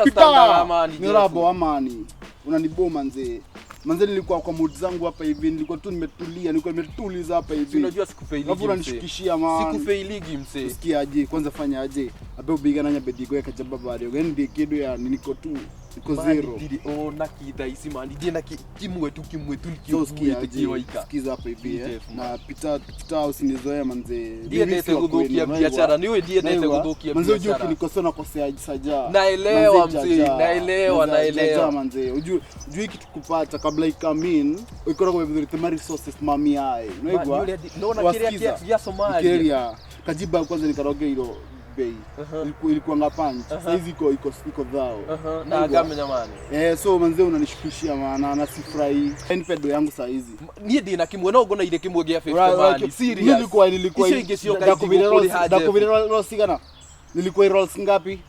Pita. Ni rabo amani. Unaniboma mzee. Manze nilikuwa kwa mood zangu hapa hivi, nilikuwa tu nimetulia, nilikuwa nimetuliza hapa hivi. Unajua sikufailigi. Alafu unanishikishia man. Sikufailigi mzee. Usikia aje? Kwanza fanya aje? Abe ubigana nya bedigo yakajaba bari. Ogende kido ya niko tu niko zero. Ndiri ona kita isi man. Ndiye na kimwe tu kiwa. Sikiza hapa hivi eh. Na pita usinizoe manze. Ndiye ndete kudhukia biashara. Niwe ndiye ndete kudhukia biashara. Manze ujue ukinikosoa na kosea saja. Naelewa mzee. Naelewa. Saja manze. Ujue kitu kupata kabla ikame in ikora kwa vizuri tema resources mami ai. Unaigwa? Naona kiria ya Somalia. Kiria. Kajiba kwanza nikaroge hilo bei. Ilikuwa ngapanji. Sasa hizi iko dhao. Na agame nyamani. So manze unanishukishia maana na sifurahi. Nipe do yangu saa hizi. Niye ndina kimwe no ngona ile kimwe gea 50 mani. Serious. Nilikuwa ndakubira rolls sigana. Nilikuwa rolls ngapi?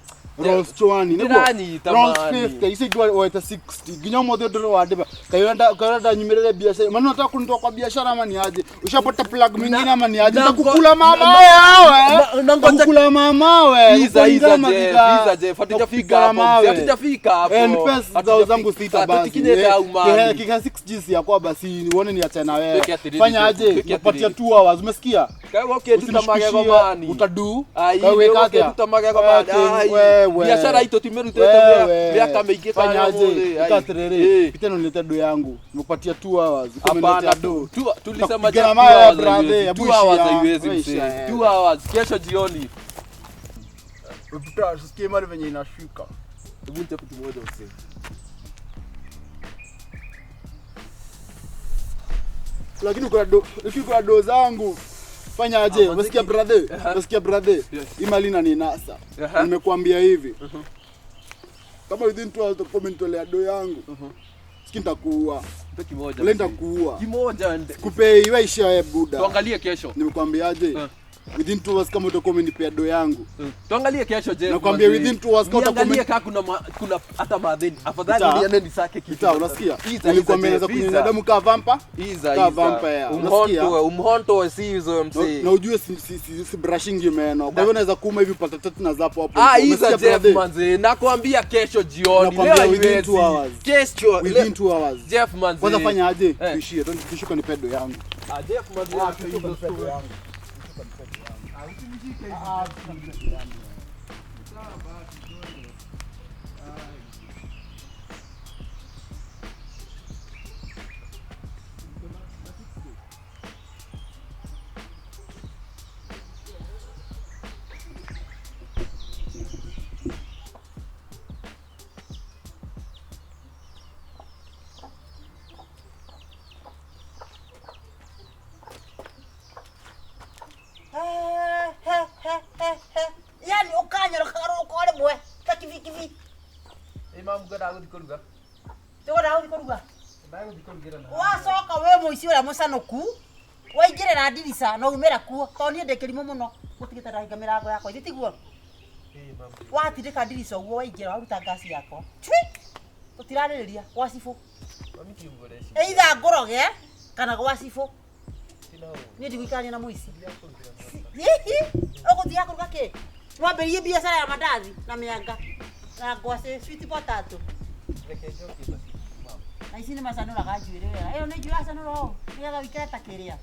Rolls chwani. Rolls 50. Isi kwa waita 60. Ginyomo ndio wa deba. Kayanda nyumirere biashara. Maana unataka kunitoa kwa biashara ama ni aje? Ushapata plug mwingine ama ni aje? Nitakukula mama wewe. Nitakukula mama wewe. Iza Jeff. Hatujafika hapo. Hatujafika hapo. Nipe zao zangu 6 basi. Kika 6G ya kwa basi uone ni acha na wewe. Fanya aje? Nakupatia 2 hours. Umesikia? Okay, tutamage kwa mani. Utadu. Okay, tutamage kwa mani. Biashara ito timerutete miaka mingi fanya aje? Ikaterere. Pitano nilete do yangu. Nimekupatia 2 hours. Hapana, tulisema 2 hours. 2 hours haiwezi mzee. 2 hours kesho jioni. Upita usikie mali venye inashuka. Hebu nipe kitu moja mzee. Lakini kuna do zangu. Fanya aje? Unasikia brother? Unasikia brother? Hii mali inaninasa. Nimekuambia hivi. Kama within 2 hours utakuwa umenitolea do yangu. Siki nitakuua. Kimoja. Leo nitakuua. Kimoja. Kupei wewe isha wewe buda. Tuangalie kesho. Nimekuambiaje? Within 2 hours kama utakuwa umenipea do yangu. Tuangalie kesho Jeff. Nakwambia within 2 hours kama utakuwa niangalie kama kuna hata madheni. Afadhali niende nisake kitu. Ita unasikia? Nilikuwa naweza kunyonya damu ka vampa. Iza. Unasikia? Umhonto si hizo mzee. Na ujue si brushing meno. Kwa hivyo naweza kuuma hivi pata tatu na zapo hapo. Iza Jeff manze. Nakwambia kesho jioni. Leo within 2 hours. Kesho within 2 hours. Jeff manze. Kwanza fanya aje? Tuishie. Tuishie kwa nipe do yangu. Jeff manze. Tuishie do yangu. Ngwendaga gũthiĩ kũruga. Tũgwendaga gũthiĩ kũruga. Ngwendaga gũthiĩ kũrugĩra na. Wacoka wĩ mũici ũrĩa mũcanũku waingĩrĩra ndirica na umĩra kuo tondũ niĩ ndĩ kĩrimũ mũno gũtigĩte ndahinga mĩrango yakwa ithe tiguo. Ĩĩ mami. Watindĩka ndirica ũguo waingĩra waruta ngasi yakwa cui tũtirarĩrĩria gwa cibũ. Mami ti ũguo ũreciria. Either ngũroge kana gwa cibũ. Tina ũũ. Niĩ ndigũikarania na mũici. Thiaga kũrugĩra na. Hihi ũgũthiaga kũruga kĩ? Wambĩrĩrie biacara ya mandathi na mĩanga na ngwacĩ sweet potato. Reke njokie basi. Mami. Na ici nĩ macanũraga njuĩrĩ wega. Ĩyo nĩ njuĩrĩ acanũra ũũ nĩgetha ũikare ta kĩrĩa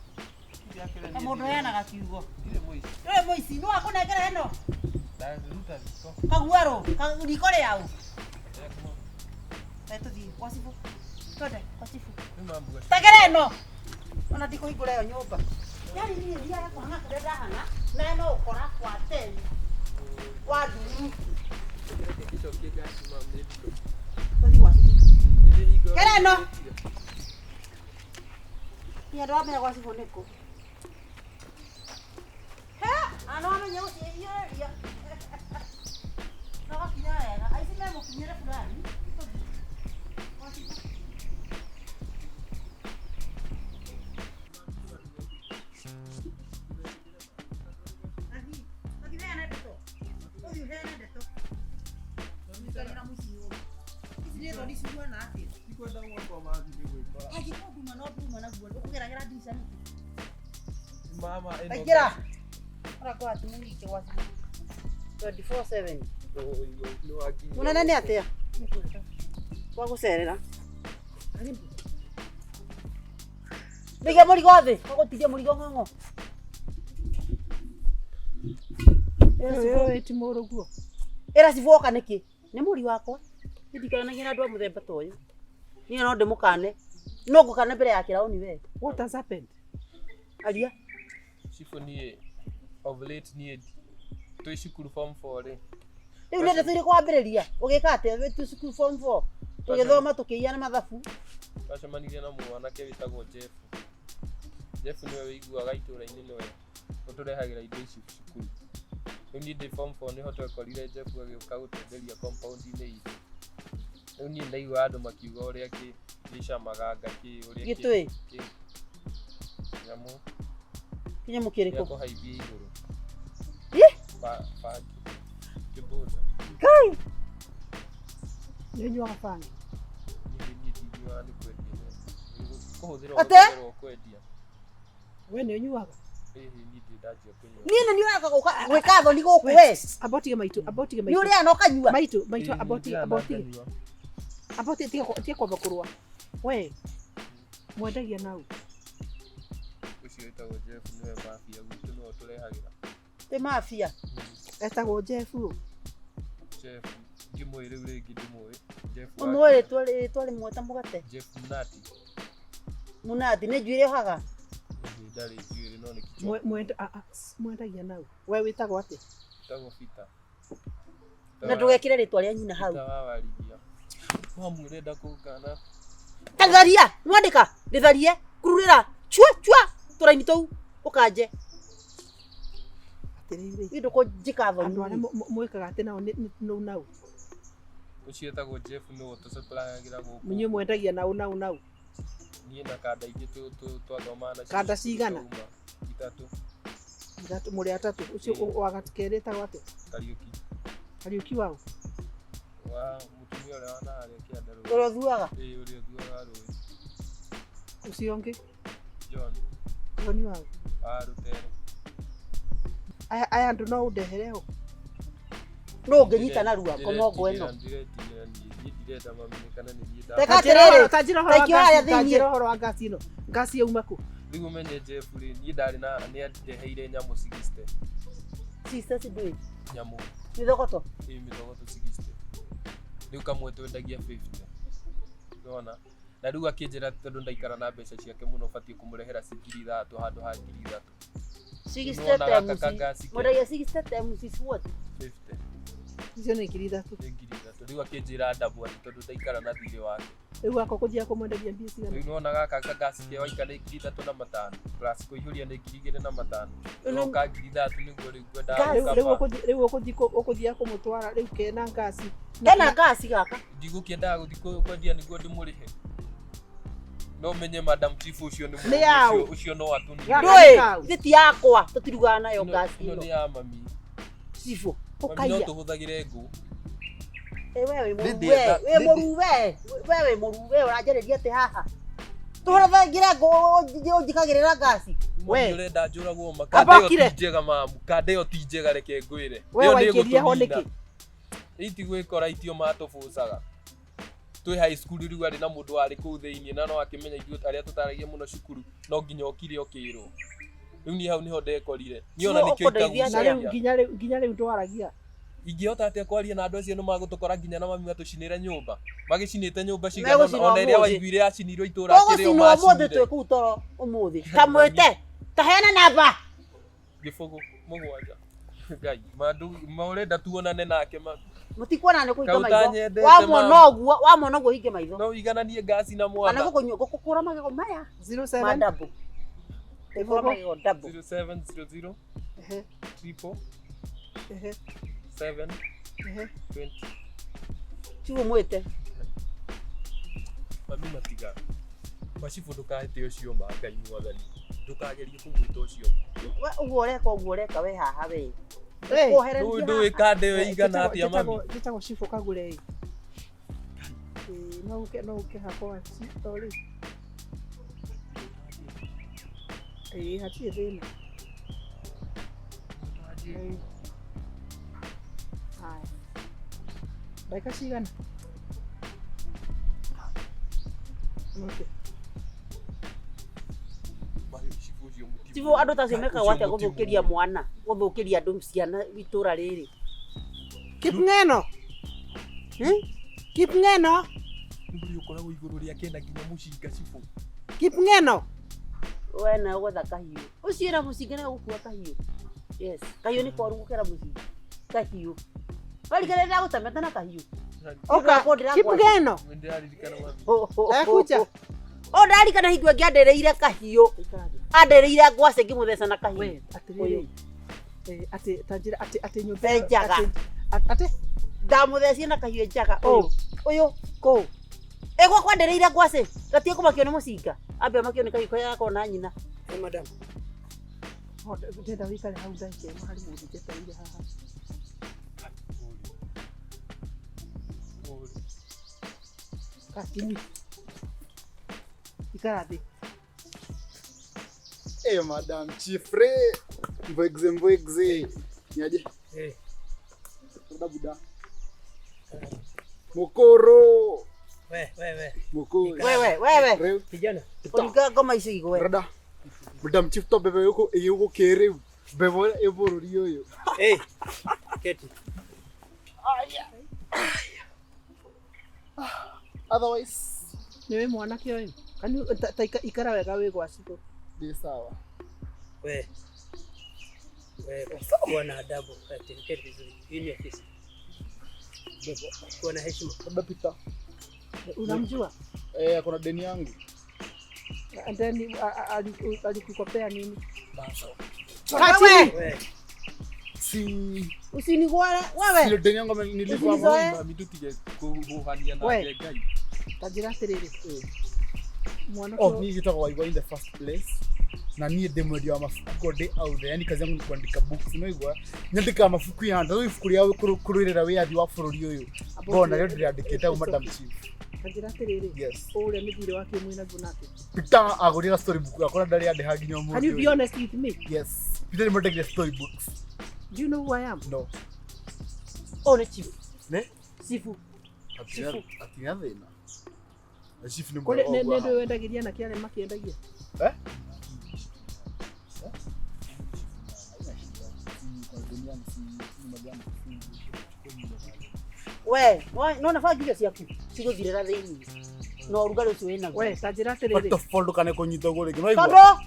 ta mũndũ ũheanaga kiugo. Ndirĩ mũici. Ndũrĩ mũici nĩ wakũnengera ĩno Ndaruta riko. kaguarũ riko rĩau. Reke tũthiĩ gwa cibũ. Twende gwa cibũ. Rĩu mami gwa cibũ. Tegera ĩno ona ndikũhingũra ĩyo nyũmba. Yani niĩ thiaga kũhang'a kũrĩa ndahang'a na no ũkora kwa teni wa nduru. Reke ngĩcokie ngasi mami nĩ nditũ. Tũthiĩ gwa cibũ. Nĩ hingo. Kera ĩno. Niĩ ndwamenya gwa cibũ nĩkũ. He, ana wamenya gũciĩhiũrĩria. Na wakinya wega. Aici me mũkinyĩre fulani. Tũthiĩ. Gwa cibũ. Athiĩ. Ũthiĩ ũheane ndeto. Ũthiĩ ũheane ndeto. Ũikarĩra mũici nyũmba. Ici nĩ thoni cihuana atĩa? Ndikwenda gwakwa mami nĩ gwĩkora. Angĩkorwo nduma no nduma naguo ũkũgeragĩra ndirica nĩkĩ? Mama ĩno. Aingĩra. Ora kwa atumia gwa cibũ. 24/7. Nĩ wakinya. Mũnene nĩ atĩa? Kwa gũcerera. Ndũige mũrigo thĩ, ũgũtigia mũrigo ng'ong'o. Ĩyo ti mũrũguo. Ĩra cibũ oka nĩkĩ? Nĩ mũri wakwa. Niĩ ndikaranagia na andũ a mũthemba ta ũyũ. Niĩ no ndĩmũkane. No ngũkane mbere ya kĩraũni we. What has happened? Aria. Cibũ niĩ of late niĩ twĩ cukuru form 4 rĩ. Rĩu nĩ ndeto irĩkũ wambĩrĩria? Ũgĩka atĩa wĩ tu cukuru form 4? Tũgĩthoma tũkĩiyana mathabu. Twacemanirie na mwanake wĩtagwo Jeff. Jeff nĩwe wĩiguaga itũũra-inĩ nĩwe ũtũrehagĩra indo ici cukuru. Rĩu niĩ ndĩ form 4 nĩho twekorire Jeff agĩũka gũtwenderia compound-inĩ itũ. Rĩu niĩ ndaigua andũ makiuga ũrĩa gĩcamaga nga kĩ ũrĩa Gĩtũĩ? kĩ nyamũ Kĩnyamũ gĩa kĩrĩkũ? kũhaimbia igũrũ. Ih! Bangi. Kĩbũta. Ngai! Nĩ ũnyuaga bangi? Niĩ niĩ ndingiugaga nĩ kwendia nĩ kũhũthĩra Ate? ũhũthagĩrwo kwendia. We nĩ ũnyuaga? Ĩhĩ niĩ ndirĩ ndanjia kũnyua. Niĩ nĩ niĩ ũraka gũka gwĩka thoni gũkũ we. Amba ũtige maitũ, amba ũtige Nĩ maitũ. ũrĩaga na ũkanyua. Maitũ, maitũ, Ĩĩ, amba ũtige, ndirĩ amba ũtige. ndanyua. Amba ũtige, tiga kwamba kũrũa. We, mwendagia nau. Ũcio wĩtagwo Jeff nĩwe mafia gwitũ nĩwe ũtũrehagĩra. Ĩ mafia. Etagwo Jeff ũ. Jeff ndimũĩ rĩu rĩngĩ ndimũĩ. Jeff wa Ũmũĩ rĩtwa rĩtwa rĩmwe ta mũgate. Jeff Mnati. Mũnathi nĩ njuĩrĩ ohaga. Ĩhĩ ndarĩ njuĩrĩ no nĩ kichwa. Mwendagia nau. We wĩtagwo atĩa? Wĩtagwo Peter. Na ndũgekĩre rĩtwa rĩa nyina hau. Peter wa Warigia. Mamu ũrenda kũngana. Tharia, nwandĩka, rĩtharie, kururĩra, chua chua tũraini tũu ũkanje. Atĩrĩrĩ. Niĩ ndũkũnjĩka thoni. Andũ arĩa mwĩkaga atĩ nao nĩ nau nau. Ũcio wĩtagwo Jeff nĩwe ũtũcapuragĩra gũkũ. Inyuĩ mwendagia nau nau nau. Niĩ na kanda ingĩ twathomaga nacio. Kanda cigana? twauma. Ithatũ. Ithatũ, mũrĩ atatũ. Ũcio Ĩĩ. wa kerĩ etagwo atĩa? Kariũki. Kariũki waũ? Wa mũtumia ũrĩa wa naharĩa kĩanda rũĩ. Ũrĩa ũthuaga. Ĩĩ ũrĩa ũthuaga rũĩ. Ũcio ũngĩ? John. John waũ? Wa rũtere. Aya andũ no ũndehere ũ? Nũ ũngĩnyita narua komongo ĩno. Ndiretigĩra niĩ, niĩ ndirenda mamenye kana nĩ niĩ nda. Reka atĩrĩrĩ, Ta njĩra ũhoro wa ta ikio harĩa ngasi, ta thĩiniĩ. njĩra ũhoro wa ngasi ĩno. Ngasi yauma kũ? Rĩu ũmenye Jeff rĩ, niĩ ndarĩ na nĩ andeheire nyamũ 60. Sister cindũĩ. Nyamũ. Mĩthogoto. Ĩĩ mĩthogoto 60. Rĩu kamwe twendagia 50. Nĩwona? Na rĩu akĩnjĩra tondũ ndaikara na mbeca ciake mũno batiĩ kũmũrehera ci 3,000 handũ ha 3,000. 60 Nĩwona gaka times. kangasi ke Mwendagia 60 times is what? 50. Icio nĩ 3,000. Nĩ 3,000. Rĩu akĩnjĩra ndabũ atĩ tondũ ndaikara na thirĩ wake. Rĩu gaka ũkũthiaga kũmwenderia mbia cigana? Rĩu nĩwona gaka kangasi ke waika nĩ 3500 plus kũihũria nĩ 2500. Ĩno- Roka 3000 nĩguo rĩu ngwendaga Rĩu rĩu gũkaba. ũkũthiĩ rĩu ũkũthiĩ ũkũthiaga kũmũtwara rĩu kena ngasi. Kena ngasi gaka. Ndigũkĩendaga gũthiĩ kwendia nĩguo ndĩmũrĩhe. No menye Madam Chief ũcio nĩ Nĩ yaũ? ũcio ũcio no atũnine. Gaka Ndũĩ, nĩ kau. ithe ti yakwa, tũtirugaga nayo Ĩno ngasi ĩno ĩno. nĩ ya mami. Cibũ, Mami no ũkaiya. tũhũthagĩre ngũ. Ĩ we wĩ mũru Nĩ we, ndĩenda- wĩ nĩ mũru we, we wĩ mũru we ũranjarĩria atĩ haha. Tũhũthagĩre ngũ ũnjikagĩrĩra ngasi. We. Mami ũrenda njũragwo ma Amba kanda ĩyo ũkire. ti njega mamu. Kanda ĩyo ti njega reke ngwĩre. We Ĩyo nĩ waikĩria ho ĩgũtũnina. nĩkĩ? Itigwĩkora itio matũbũcaga. Twĩ high school rĩu arĩ na mũndũ warĩ kũu thĩinĩ na no akĩmenya ithuĩ arĩa tũtaragia mũno cukuru no nginya ũkire ũkĩrwo. Rĩu niĩ hau nĩho ndekorire. Niĩ ona Cibũ, nĩkĩo ũkũndeithia Na rĩu itagucagia. nginya rĩu ndwaragia. Ingĩhota atĩa kwaria na andũ acio nĩ magũtũkora nginya na mami matũcinĩre nyũmba. Magĩcinĩte nyũmba cigana Megũcinwo ona ĩrĩa ũmũthĩ. waiguire yacinirwo itũra akĩrĩ o Tũgũcinwo ũmũthĩ twĩ macinire. kũu toro ũmũthĩ. Kamwĩte, taheana namba. Gĩbũgũ mũgwanja. Ngai, mandũ ma ũrenda tuonane nake ma Mũtikuona nĩ kũhinga Kau maitho. ũtanyendete, Wamwona mami. ũguo, wamwona ũguo hinge maitho. no igananie ngasi na Kana mwana. gũkũnyua gũkũkũra magego maya. 07 Ma double. Gũkũra magego double. 0700 Ehe, triple ehe, 7 ehe. 20. Cibũ mwĩte. Mami matiga. Macibũ ndũkahĩte ũcio ma Ngai mwathani. Ndũkagerie kũmwĩta ũcio ma. We ũguo ũreka ũguo ũreka we haha we. Hey, Ũkwohereria Ndũĩ ndũĩ haha. kanda ĩyo ĩigana atĩa mami. Njĩtagwo Cibũ Kagure ĩ. Ĩĩ, no ũke no ũke hakwa sorry. Ĩĩ, hatirĩ thĩna. Ĩĩ. Haya. Ndagĩka cigana? Okay. Mami cibũ ũcio mũtimũ. Cibũ andũ ta acio mekaga Ũcio atĩa mũtimũ. gũthũkĩria mwana, gũthũkĩria andũ ciana itũra rĩrĩ. Kipng'eno. Kipng'eno. Nĩ ũkoragwo igũrũ rĩake na nginya mũcinga cibũ. Kipng'eno. We nawe gwetha kahiũ. Ũcio na mũcinga nawe gũkua kahiũ. Yes, kahiũ nĩ koru gũkĩra mũcinga. Kahiũ. Warigana ndagũtemete na kahiũ. Oka. Ndĩrakwa- ndĩrakwa- Kipng'eno. Nĩndĩraririkana mami. Ekuja. O ndarikana hingo ĩngĩ andereire kahiũ. Andereire ngwacĩ ngĩmũtheca na kahiũ. We, atĩrĩrĩ. Eh, atĩ ta njĩra atĩ atĩ nyũmba Be njaga. Atĩ Ndamũthecire na kahiũ njaga ũyũ. Ũyũ. kũ? Ĩ gwakwa andereire ngwacĩ. Gatige kũmakio nĩ mũcinga. Ambe amakio nĩ kahiũ karĩa gakoragwo na nyina. Eh, madam. Oh, ndĩrenda wĩikare hau ndagĩka ĩmwe harĩ mũndũ njetereire haha. Ũrĩ. Kakinyi. Ikara thĩ. Eh, Madam Chief re. Mbwegze mbwegze. Niaje? Eh. Buda buda. Mukoro. We, we, we. Mukoro. Wewe, wewe. Rĩu Kijana. Ũringa ngoma icio igwe. brother. Madam Chief to bebe yuko ĩgĩũkũ kĩrĩu. Bebe ĩ bũrũri ũyũ. Hey. Keti. Otherwise Nĩ wĩ mwanake ũyũ. Kani ta ikara wega wĩ gwa cibũ. ndĩ sawa. We. We, kuwa na adabu. Keti, keti vizuri. Hii ni ofisi. Kuwa na heshima. Labda Peter. Unamjua? Eh, kuna deni yangu. And then alikukopea nini? Wewe. We. Si Usinigware wewe. sio deni yangu nilipa hapo. Usinizoe. Mami tũtige kũhuhania We. nake Ngai. Ta njĩra atĩrĩrĩ. Mwanake Oh, niĩ njĩtagwo Waigwa in the first place. Na niĩ ndĩ mwendia wa mabuku ko ndĩ out there. Yani kazi yangu ni kuandika books. Unaigua? Nyandĩkaga mabuku ya rĩu ibuku rĩa kũrũĩrĩra wĩyathi wa bũrũri ũyũ. Ngona rĩo ndĩrandĩkĩte au Madam Chief. Ta njĩra atĩrĩrĩ. Yes. Ũrĩa mĩthire wake mwĩ naguo nake. Peter agũrĩra storybook yakwa na ndarĩ andĩha nginya ũmũthĩ. Can you be ũyũ. honest with me? Yes. Peter nĩ mwendagĩria storybooks. Do you know who I am? No. Ũyũ nĩ chief. Ne? Chifu. Atina thĩna. Na Chief nĩ Kũrĩ mwega nĩ ũguo nĩ ndũĩ ahana. wendagĩria anake arĩa makĩendagia. Eh? Haina shida. Si kwa deni yangu, si mali yangu, si We, nona bangi icio ciaku cigũthirĩra thĩinĩ na ũrugarĩ ũcio wĩnaguo. We, ta njĩra First atĩrĩrĩ. of all ndũkane kũnyita ũguo rĩngĩ. Nĩwaigua? Tondũ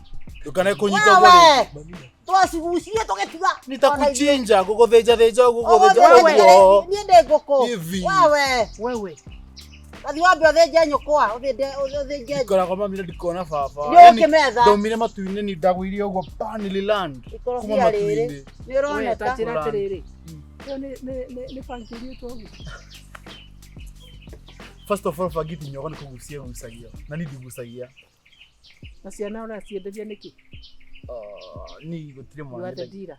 Ndũkane kũnyita ũguo rĩngĩ. wewe twacigucirie tũgĩtiga. Nitakuchinja gũgũthĩnja thĩnja ũguo gũthĩnja Wewe, ũguo. niĩ ndĩ ngũkũ. Hivi. Wewe, Wewe. Gathi wambe ũthĩnje nyũkwa, ũthĩnje. Ndikoragwo mami na ndikona baba. Nĩ Yaani, ũkĩmetha. Ndaumire matu-inĩ ni ndagũirie ũguo Panililand. Kuma Ikorobia rĩrĩ. matu-inĩ. Nĩ ũroneka. Ta njĩra atĩrĩrĩ. Mm. Ĩyo nĩ bangi ĩrĩtwo ũguo. First of all bangi ti nyogo nĩ kũgucia ĩgucagia. Na niĩ ndigucagia. Na ciana ũracienderia nĩkĩ? Ah, ni gũtirĩ You mwana. are the dealer.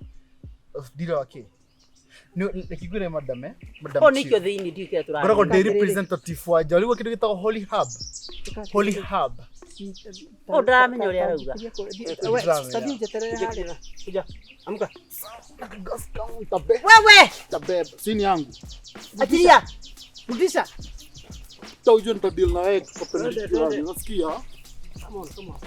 Dealer wa kĩ? Nĩ reke madam eh? Madam Kũu Chief. nĩkĩo thĩinĩ ndiũĩ kĩrĩa tũraria. Ngoragwo ndĩ Atĩrĩrĩ. representative wa Njorua kĩndũ gĩtagwo Holy Hub. Holy Hub. Ũyũ ndaramenya ũrĩa arauga. Ndiramenya. Tathiĩ njeterere harĩa. Kuja. Amka. Wewe, Tabeba. Sini yangu. achilia. Rudisha. Ujue nitadeal na wewe perpendicular. Unasikia? Come on, come on.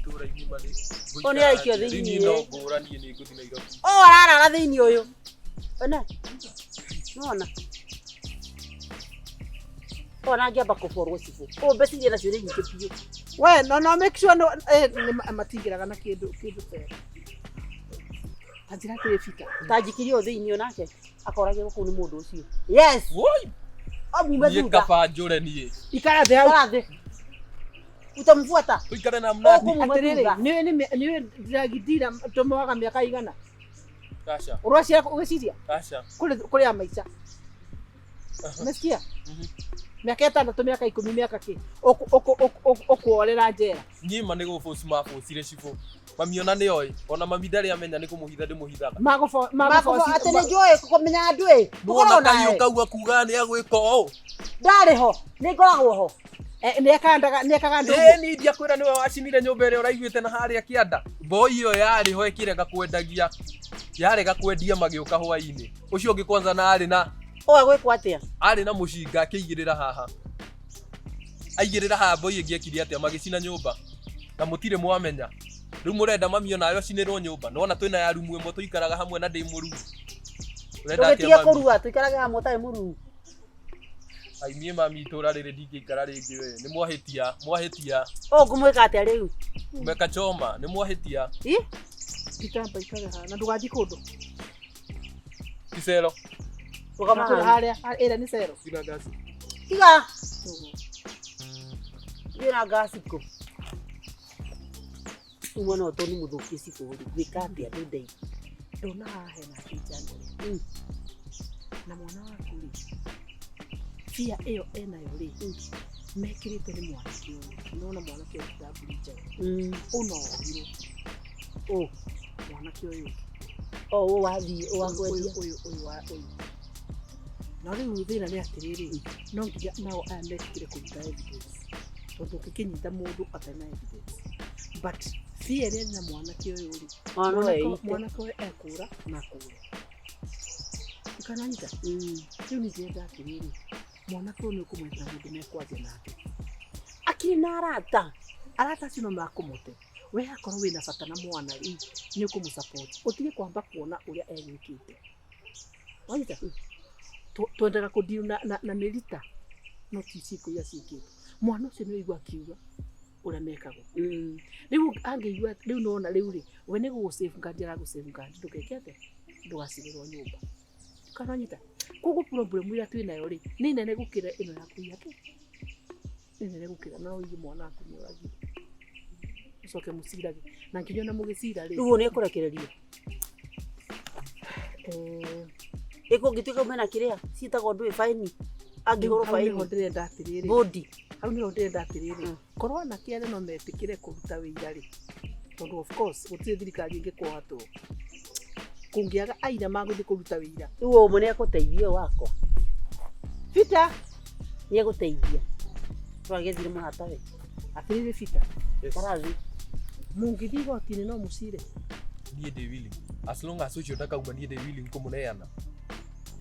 Ũyũ nĩ araikio thĩinĩ. No ngũranie nĩ ngũthiĩ Nairobi. Ũyũ ararara thĩinĩ ũyũ. Ona. Nona. Ona angĩamba kũborwo cibũ. Ũyũ mbeca iria nacio nĩ nyingĩ biũ. We no no make sure no nĩ matingĩraga na kĩndũ kĩndũ tera. Ta njĩra atĩrĩ Peter. Ta njikirie ũyũ thĩinĩ onake. Akoragĩrwo kũu nĩ mũndũ ũcio. Yes. Woi, Amume niĩ thutha. kaba njũre niĩ. Ikara thĩ hau. Ikara thĩ. Utamfuata. Tũikare na mnadi. Ũkũmuma Atĩrĩrĩ, thutha. nĩũĩ nĩũĩ ndiragi tũmoaga mĩaka igana. Aca, Ũraciara ũgĩciria aca. kũrĩ kũrĩ a maica. Umesikia? Mĩaka ĩtandatũ, mĩaka ikũmi, mĩaka kĩ. Ũkuorera njera. Niĩ ma nĩ gũbũci mabũcire cibũ. Mami ona nĩ oĩ, ona mami ndarĩ amenya nĩ kũmũhitha ndĩmũhithaga. Magũbo Magũbo atĩ nĩ njũĩ kũmenya andũ ĩ. Nĩwona Tũkoragwo kahiũ nawe. kau akuga nĩ agwĩka ũũ. Ndarĩ ho. Nĩ ngoragwo ho. Nĩekaga nĩekaga andũ Ĩĩ ũguo. niĩ ndiakwĩra nĩwe wacinire nyũmba ĩrĩa ũraiguĩte na harĩa kĩanda. Mboi ĩyo yarĩ ho ĩkĩrega kwendagia. Yarega kwendia magĩũka hwainĩ. Ũcio ũngĩ kwanza na arĩ na Ũyũ agwĩkwo atĩa? arĩ na mũcinga akĩigĩrĩra haha. Aigĩrĩra haha mboi ĩngĩ ekire atĩa magĩcina nyũmba. Na mũtirĩ mwamenya. Rĩu mũrenda mami onawe acinĩrwo nyũmba. Nĩwona twĩna ya rumu ĩmwe tũikaraga hamwe na ndĩ mũruu. Ũrenda atĩa Ndũgĩtige mami? kũrua tũikarage hamwe ũtarĩ mũruu. Ai niĩ mami itũra rĩrĩ ndingĩikara rĩngĩ we. Nĩ mwahĩtia, mwahĩtia. Ũyũ ngũmwĩka atĩa rĩu? Mekachoma, nĩ mwahĩtia. Ĩ? Peter amba ikare haha na ndũgathiĩ kũndũ. Kicero. Rũgama Kũrĩ haha. harĩa ĩrĩa nĩ cero. Tiga ngasi. Tiga. Thiĩ na ngasi kũ? Rĩu mwana ũyũ tondũ nĩ mũthũkie cibũ rĩ, ngwĩka atĩa ndũndeithie? Ndona haha hena thĩnja nene. Na mwana waku rĩ, bia ĩyo enayo rĩ, mekĩrĩte nĩ mwanake ũyũ. Nĩwona mwanake ũyũ ti mbũri njega. Ũna ohirwo. Ũ. Mwanake ũyũ ũngĩ. O ũũ wathiĩ ũũ wa Ũyũ kwendia. ũyũ ũyũ wa ũyũ. Na rĩu thĩna nĩ atĩrĩrĩ, no nginya nao aya metĩkĩre kũruta evidence. Tondũ ũngĩkĩnyita mũndũ atarĩ na evidence. But bia ĩrĩa ĩrĩ na mwanake ũyũ rĩ, Ona no eite. mwanake ũyũ ekũra na akũre. Ũkananyita? Rĩu niĩ ndĩrenda atĩrĩrĩ, mwanake ũyũ nĩ ũkũmwethera mũndũ mekwaria nake. Akĩrĩ na arata. Arata acio no makũmũte. We akorwo wĩna bata na mwana rĩ, nĩ ũkũmũ-support. Ũtige kwamba kuona ũrĩa egwĩkĩte. Wanyita? Twendaga kũdeal na mĩrita no ti ciĩko iria ciĩkĩtwo. Mwana ũcio nĩ ũigua akiuga ũrĩa mekagwo. Rĩu angĩigua rĩu nona rĩu rĩ, we nĩ gũgũ safeguard aragũ safeguard ndũgeke atĩa? Ndũgacinĩrwo nyũmba. Kananyita? Koguo problem ĩrĩa twĩnayo rĩ, nĩ nene gũkĩra ĩno ya kũiya kĩ. Nĩ nene gũkĩra no ũige mwana waku nĩ oragire. Ũcoke mũcirage. Na nginya ona mũgĩcira rĩ. Rĩu ũyũ nĩ ekũrekererio. Eh, Ĩ kũngĩtuĩka ume na kĩrĩa ciĩtagwo ndũĩ baini. Angĩhũrwo hau nĩho baini. ndĩrenda atĩrĩrĩ. Bũndi. Hau nĩho ndĩrenda atĩrĩrĩ. Korwo anake arĩa no metĩkĩre kũruta wĩira rĩ, tondũ of course gũtirĩ thirikari ĩngĩkuoha tũũ. Kũngĩaga aira magũthiĩ kũruta wĩira. Rĩu ũyũ ũmwe nĩ ekũteithia ũyũ wakwa. Peter, Nĩ egũteithia. Twagethire mũratawe. Atĩrĩrĩ Peter, Yes. Karathi. mũngĩthiĩ igoti-inĩ no mũcire. Niĩ ndĩ willing. As long as ũcio ndakauma niĩ ndĩ willing kũmũneana.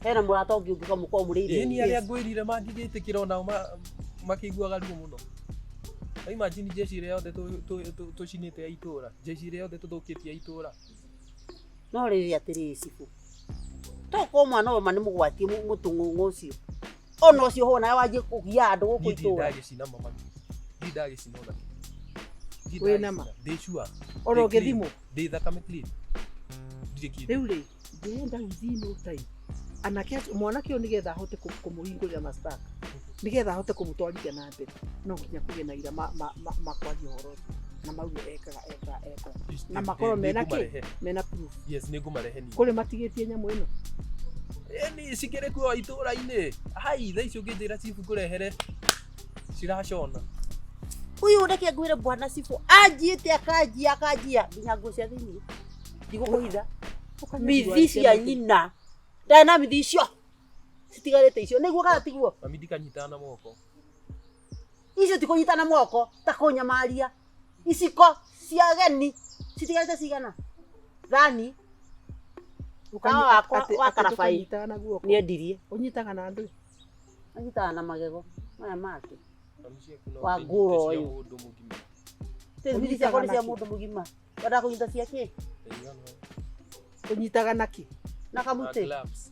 Hena mũrata ũngĩ ũngĩkamũkorwo mũrĩire. Ĩĩ niĩ arĩa ngwĩrire mangĩgĩtĩkĩra onao makĩiguaga ruo mũno. Ta imagine jeshi ĩrĩa yothe tũcinĩte ya itũra, jeshi ĩrĩa yothe tũthũkĩtie ya itũra. No rĩrĩ atĩrĩrĩ cibũ. Tokorwo mwana ũyũ ma nĩ mũgwatie mũtũng'ũng'ũ ũcio. Ona ũcio ho nawe wanjie kũgia andũ gũkũ Niĩ ndirĩ itũra. ndagĩcina mama. Ndirĩ ndagĩcina ona kĩ. Ndirĩ Wĩ na ma? ndagĩcina. Ndĩ sure. Ona Ndĩ clean. ũngĩthimwo? Ndĩ thakame clean. Ndirĩ kĩndũ. Rĩu rĩ, ndĩrenda within no time. Anake acio mwanake ũyũ nĩgetha ahote kũmũhingũrĩra mastaka, nĩgetha ahote kũmũtwarithia na mbere, no nginya kũgĩe na ira makwaria ũhoro ũcio na mauge ekaga ekaga ekaga na makorwo mena kĩ, mena proof. Yes, nĩ ngũmarehe niĩ. Kũrĩ matigĩtie nyamũ ĩno. Ĩni cikĩrĩ kuo itũra-inĩ. Hai, thaa ici ũngĩnjĩra chifu ngũrehere ciracona. Uyu reke ngwire bwana Cibũ anjiĩte akanjia akanjia nginya nguo cia thĩinĩ ndigũkũhitha mithi cia nyina ndarĩ na mithi icio citigarĩte icio nĩguo kana tiguo. Mami ndikanyitana na moko. Icio ti kũnyitana moko ta kũnyamaria iciko cia ageni citigarĩte cigana thani Tawa wakwa wa karabai nĩendirie. Ũnyitaga na ndũ? Anyitaga na magego maya make. Mami ciaku no Wa ũkĩnyite ngũrũ cia ũyũ. mũndũ mũgima. Mithi ciakwa nĩ cia mũndũ mũgima wendaga kũnyita cia kĩ? Ndaigana. Ũnyitaga na kĩ? Na Na kamũtĩ. gloves.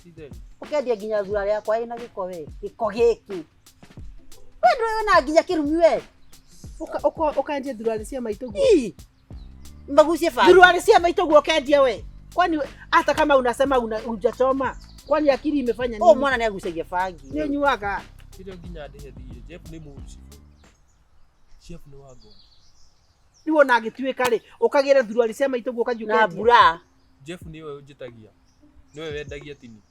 Ti theri. Ũkendia nginya thura rĩakwa ĩna gĩko we gĩko gĩkĩ we ndũĩ wĩna nginya kĩrumi we. Ũkendia thuruarĩ cia maitũ guo? Ii, magucie bangi. Thuruarĩ cia maitũ guo ũkendia we? Kwani hata kama unasema hujachoma, kwani akili imefanya Ũyũ nini? mwana nĩ agucagia bangi. Nĩ ũnyuaga? Kĩrĩa nginya ndĩhe thiirĩ. Jeff nĩ mũru cibũ. Jeff nĩ wa ngoma. Rĩu ona agĩtuĩka rĩ, ũkagĩra thuruarĩ cia maitũ guo ũkathiĩ Na ũkendia. mbura. Jeff nĩwe ũnjĩtagia. Nĩwe wendagia tini.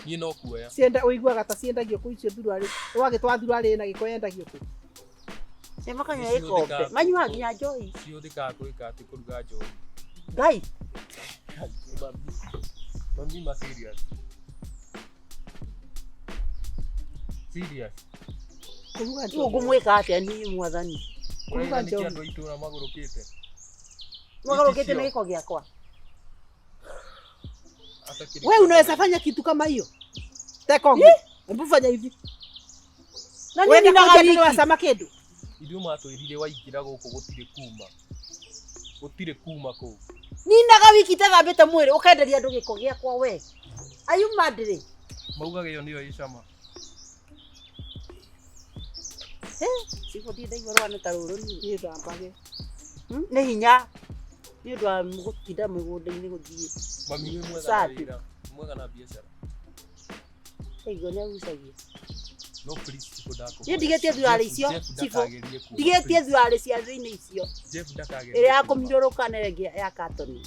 Niĩ no kuoya. Cienda ũiguaga ta ciendagio kũ icio thuruarĩ? Wagĩtwara thuruarĩ ĩna gĩko yendagio kũ? Nĩ makanyua gĩkombe manyuaga nginya njohi. Cihũthĩkaga gwĩka atĩ kũruga njohi. Ngai. Mami. Mami ma serious. Serious. Kũruga Rĩu njohi. ngũmwĩka atĩa niĩ mwathani? Ũraiga nĩkĩ njohi. andũ a itũra magũrũkĩte? Magarũkĩte nĩ gĩko gĩakwa. Hata kĩrĩ Wewe unaweza fanya kitu kama hiyo? Tekongo. Hebu fanya hivi. Na niĩ Wenda ninaga kũnjia nĩ wiki. wacama kĩndũ? Ithuĩ matwĩrire waingĩra gũkũ gũtirĩ kuma. Gũtirĩ kuma kũu. Ninaga wiki itathambĩte mwĩrĩ ũkenderia andũ gĩko gĩakwa we. Are you mad rĩ? Maugaga ĩyo nĩyo ĩ cama. Cibũ ndirĩ ndaigua rũgano ta rũrũ niĩ. Gĩthambage. Nĩ hinya nĩ ũndũ wa gũtinda mĩgũnda-inĩ gũthiĩ. Mami wĩ mwega na Safi. wĩra. Mwega na biacara. Ndaigua nĩ agucagia. No please cibũ ndakũhoya. Niĩ ndigĩtie thuruarĩ icio, Jeff Cibũ. ndakagerie kuma, Ndigĩtie please. thuruarĩ cia thĩinĩ icio. Jeff ndakagerie Ĩrĩa ya kuma, kũmirũrũka na ĩrĩa ĩngĩ ya katoni.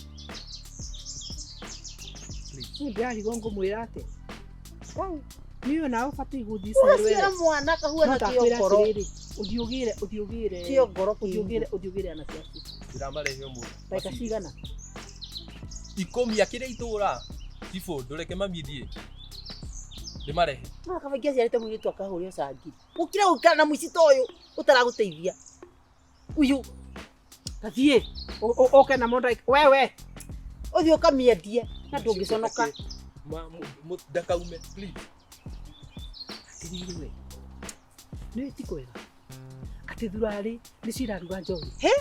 please. Niĩ ndĩrarigwo ngũmwĩra atĩa. Niĩ onawe ũbatiĩ gũthiĩ Ũgaciara somewhere. mwana No kahuana ndakwĩra kĩongoro. atĩrĩrĩ, ũthiĩ ũgĩre ũthiĩ ũgĩre Kĩongoro ũthiĩ ũgĩre kĩimbu. ũthiĩ ũgĩre anake acio. Ndĩramarehe ũmũthĩ. Ndagĩka cigana? 10 akĩrĩ itũra. Cibũ ndũreke mami thiĩ. Ndĩmarehe. No kaba ingĩaciarĩte mũirĩtu akahũrĩo cangiri. Gũkira gũikara na mũici ta ũyũ ũtaragũteithia. Ũyũ. Tathiĩ. Ũke na mũndũ wewe. Ũthiĩ ũkamĩendie na ndũngĩconoka. Ndakaume please. Atĩrĩrĩ we. Nĩ ti kwega. Atĩ thurarĩ nĩ ciraruga njohi. He?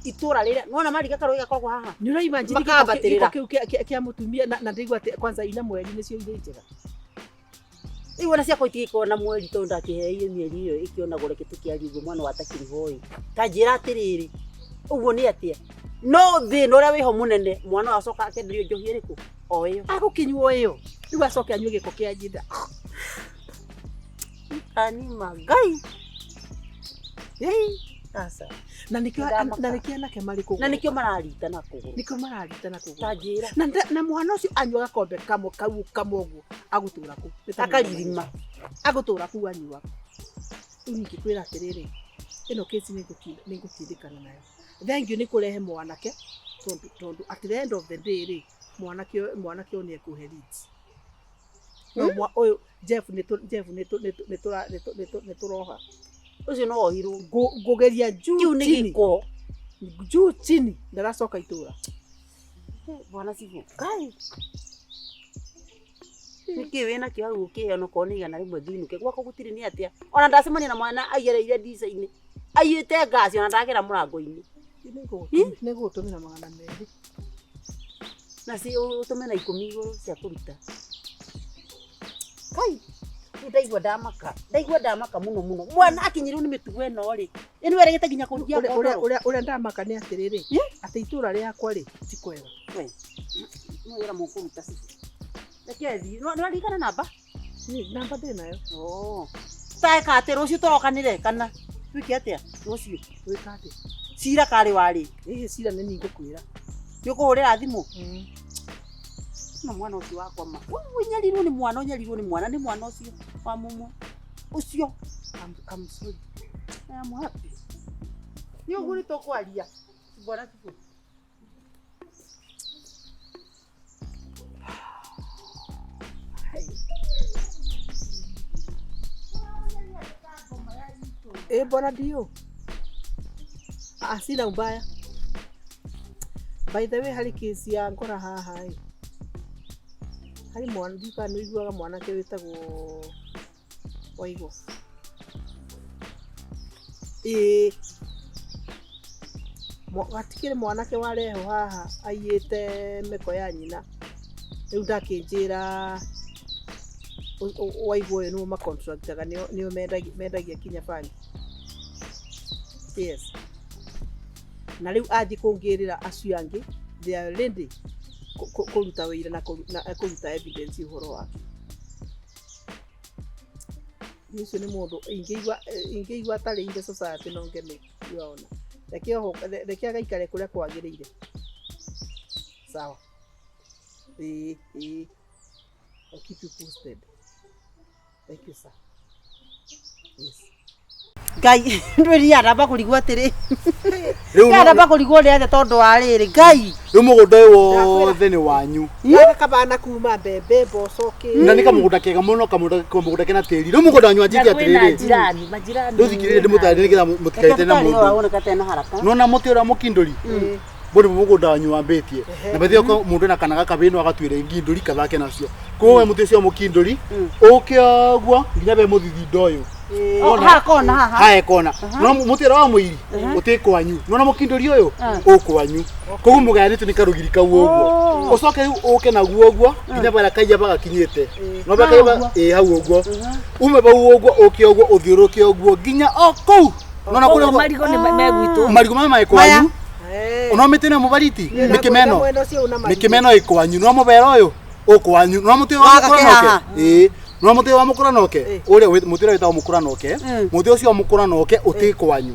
Itũra rĩrĩa nĩwona mariga karũĩ gakoragwo haha. Nĩ ũraimagine gĩko Makambatĩrĩra. kĩu kĩa mũtumia na ndĩigua atĩ kwanza ina mweri nĩcio irĩ njega. Rĩu ona ciakwa itigĩkorwo na mweri tondũ ndakĩheire mĩeri ĩyo ĩkĩonagwo reke tũkĩarie ũguo mwana wa takĩrĩ Ta njĩra atĩrĩrĩ, ũguo nĩ atĩa? No thĩna ũrĩa wĩho mũnene mwana ũyũ acoka akenderio njohi ĩrĩkũ? O ĩyo. Agũkĩnyuo ĩyo. Rĩu acoke anyue gĩko kĩa nyina. Anima Ngai. Ĩĩ, aca. Na nĩkĩo Ndamaka. na nĩkĩo anake marĩ kũgũrũka. Na nĩkĩo mararita na kũgũrũ. Nĩkĩo mararita na kũgũrũ. Ta njĩra. Na mwana ũcio anyua gakombe kamwe kau kamwe ũguo agũtũra kũ. Nĩ ta Akaririma. Agũtũra kũu anyuaga. Rĩu niĩ ingĩkwĩra atĩrĩrĩ, ĩno kesi nĩ ngũtindĩkana nayo. Thank you nĩ kũrehe mwanake tondũ at the end of the day rĩ, mwanake ũyũ nĩ ekũhe leads. No ũyũ Jeff nĩ Jeff nĩ tũroha. Ũcio no ohirwo. Ngũgeria juu Kĩu nĩ chini. gĩko. Juu chini ndaracoka itũra. Bwana Cibũ. Ngai. Nĩkĩ wĩnakĩo hau ũkĩheo onokorwo nĩ 100 ngiinũke gwakwa gũtirĩ nĩ atĩa. Ona ndacemania na mwana aigereire ndica-inĩ. Aiyĩte ngaci ona ndagera mũrango-inĩ. Nĩ ngũgũtũmĩra 200. Na ci ũtũme na 10 igũrũ cia kũruta. Ngai. Ndaigua ndamaka. Ndaigua ndamaka muno muno. Mwana akinyirwo nĩ mĩtugo ĩno rĩ. Ĩno erĩgĩte nginya kũrugia Ũrĩa ũrĩa ũrĩa ndamaka nĩ atĩrĩrĩ atĩ itũra rĩakwa rĩ ti kwega. We. No wĩra mũkũruta cici. Reke thiĩ. Nĩ waririkana namba? Niĩ namba ndĩ nayo. Oh. Taeka atĩ rũciũ tũrokanĩre kana twĩke atĩa rũciũ? Gwĩka atĩa? Cira karĩ warĩ. Ĩhĩ cira nĩ niĩ ngũkwĩra. Nĩ ũkũhũrĩra thimũ? Na mwana ũcio wakwa ma. Ũnyarirwo nĩ mwana, ũnyarirwo nĩ mwana, nĩ mwana ũcio wa mũmwe. Ũcio. I'm sorry. I am happy. Nĩ ũguo nĩ tũkwaria. Bwana Kibũ. Eh, bwana ndio. Ah, sina ubaya. By the way, harĩ kesi ya ngora haha ĩ. Harĩ mwana ndiũĩ kana nĩ ũiguaga mwanake wĩtagwo Waigũ. Ĩĩ. Gatikĩrĩ mwanake warehwo haha aiyĩte mĩko ya nyina. Rĩu ndakĩnjĩra Waigũ ũyũ nĩo macontractaga nĩo mendagia kinya bangi. Yes. Na rĩu athiĩ kũngĩrĩra acio angĩ they are ready kũruta wĩira na kũruta evidence ũhoro wake. Ũcio nĩ mũndũ ingĩigua atarĩ in the society no ngene waona. Reke oho reke agaikare kũrĩa kwagĩrĩire. Sawa. Ĩĩ ĩĩ. I'll keep you posted. Thank you, sir. Yes. Ngai ndwĩria aramba kũrigwo atĩrĩ. Rĩu Aramba kũrigwo nĩ atĩa tondũ wa rĩrĩ Ngai. Rĩu mũgũnda ũyũ wothe nĩ wanyu. Gaka kabana kuma mbembe mboco kĩ. Na nĩ kamũgũnda kega mũno kamũgũnda kena tĩri. Rĩu mũgũnda wanyu wanjĩtie atĩrĩrĩ. Majirani, majirani. Rĩu thikĩrĩria ndĩmũtarĩrie nĩgetha mũtikaite na mũndũ. Woneka tena haraka. Nona mũtĩ ũrĩa mũkindũri. Mbũri mũgũnda wanyu wambĩtie. Na bethe ko mũndũ ena kana gaka bĩno agatuĩra ingindũri kathake nacio. Koguo we mũtĩ ũcio mũkindũri ũke ũguo nginya be mũthithindo ũyũ. Haha kona haha. Hae kona. No mũtĩ ũrĩa wa mũiri ũtĩ kwanyu. Nona mũkindũri ũyũ ũkwanyu. Koguo mũgayanĩtio nĩ karũgiri kau ũguo. Ũcoke rĩu ũke naguo ũguo nginya barĩa kaiyaba gakinyĩte. No barĩa kaiyaba ĩ hau ũguo. Ume bau ũguo ũke ũguo ũthiũrũrũke ũguo nginya o kũu. Nona kũrĩa ũguo Marigũ nĩ megwitũ. marigũ maya marĩ kwanyu. Ona mĩtĩ ĩno mũbariti mĩkĩmeno mĩkĩmeno ĩ kwanyu no mũbera ũyũ ũkwanyu no mũtĩ wa mũkũranoke ĩĩ no mũtĩ wa mũkũranoke ũrĩa mũtĩ ũrĩa wĩtagwo mũkũranoke mũtĩ ũcio wa mũkũranoke ũtĩ kwanyu.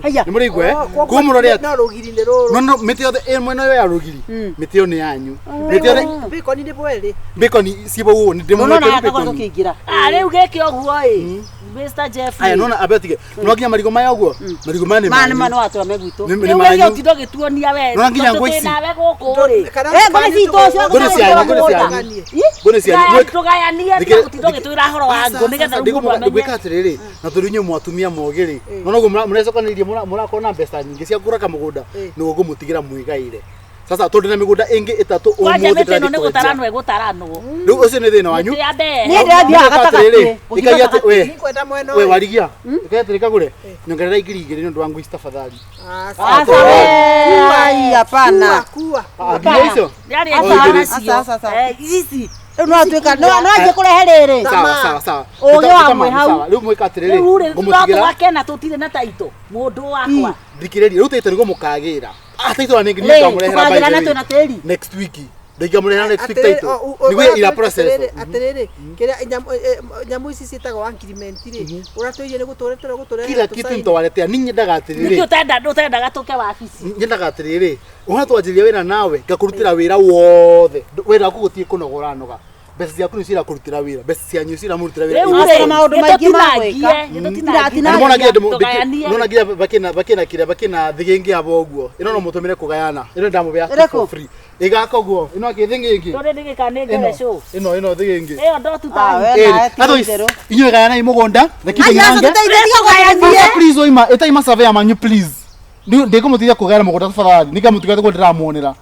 Haya. Nĩ mũraigua koguo mũrore No rũgiri nĩ rũrũ. No no mĩtĩ yothe ĩ mwena ũyũ ya rũgiri mĩtĩ ĩyo nĩ yanyu. Mĩtĩ yothe Bĩkoni nĩ bwerĩ. bĩkoni ciĩ bau ũũ nĩ Nona ndĩmũrekere gaka bĩkoni. tũkĩingĩra. Ah, rĩu gĩkĩ ũguo ĩ. Mr. Jeffrey. Aya nona ambe atige no nginya marigũ maya ũguo marigũ maya nĩ Maya nĩ manyu. ma nĩ watũra megwitũ. Nĩ Rĩu manyu. gĩkĩ ũtinda ũgĩtuonia we. Nona nginya ngũ ici. Twĩ nawe gũkũ rĩ. Eh, ngũ citũ ũcio Ngũ nĩ cianyu, ngũ nĩ cianyu. Ngũ nĩ cianyu. Tũgayanie tiga gũtinda ũgĩtwĩra ũhoro wa ngũ nĩgetha rĩu mũndũ amenye. Ndĩgwĩka atĩrĩrĩ na tondũ inyuĩ mwatumia mogĩ rĩ nona ũguo mũrecokanĩrĩria mũrakorwo na mbeca nyingĩ cia kũgũra kamũgũnda nĩguo ngũmũtigĩra mwĩgaĩre. Sasa tondũ ndĩna mĩgũnda ĩngĩ ĩtatũ Kwanja ũmũthĩ mĩtĩ ĩno ndĩrathiĩ nĩ kwendia. gũtaranwo ĩgũtaranwo. Rĩu ũcio nĩ thĩna wanyu. Mĩtĩ ya mbere. Niĩ ndĩrathiĩ haha gatagatĩ. Ĩkai atĩ we Nĩngwenda mwena we ũyũ. warigia ĩkai atĩrĩ kagũre nyongerera 2000 nĩ ũndũ wa ngũ ici tafadhali. Aca we. Ai hapana. Kua. Ah, nginya icio. Yarĩ Oh, ĩngĩ igĩrĩ. nacio. Aca aca. Ici. Rĩu no atuĩka no anjie kũrehe rĩrĩ. Sawa sawa sawa. Ũgĩ wa Ĩta mwĩ hau. sawa. Rĩu mwĩka atĩrĩrĩ Rĩu rĩ no ngũmũtigĩra tũgakena tũtirĩ na taito mũndũ wakwa. thikĩrĩria rĩu taito nĩguo mũkagĩra. Ah taito na ningĩ Rĩ, nĩngamũrehera by tũkagĩra the na way. twĩna tĩri. Next week. Ndingamũrehera next week taito. Nĩguo ira process. Atĩrĩrĩ kĩrĩa nyamũ ici ciĩtagwo agreement rĩ ũratwĩire nĩ gũtũretera gũtũrehera Kila kitu nitawaletea. Ninyi nyendaga Nĩkĩ atĩrĩrĩ. ũtendaga tũke wabici? Nyendaga atĩrĩrĩ. Ũhana twanjĩrĩria wĩra nawe ngakũrutĩra wĩra wothe. Wĩra waku gũtirĩ kũnoga ũranoga. Mbeca ciaku nĩ cirakũrutĩra wĩra. Mbeca cianyu ciramũrutĩra wĩra. Rĩu Aca rĩ maũndũ maingĩ ma gwĩka. nĩtũtinangie. Na nĩmona nginya Tũgayanie. nona nginya bakina bakina kira bakina thigĩngĩ abo ũguo. Ĩno no mũtũmĩre kũgayana. Ĩno ndamũbea Ĩrĩkũ? for free. Ĩgaka ũguo. Ĩno akĩ thigĩngĩ. Tũrĩ nĩgĩka nĩ Ĩno ngerecũ. ĩno ĩno thigĩngĩ. Ĩyo ndotu Ah, tai. we nawe ti Otherwise, itherũ. inyuĩ gayanai mũgũnda reke Ai aca tũnyitange. tũteithie tiga kũgayania. Aca, please oima ĩtai masurveyor manyu please. Ndĩkũmũteithia kũgayana mũgũnda tafadhali nĩngamũtiga tũguo ndĩramuonera.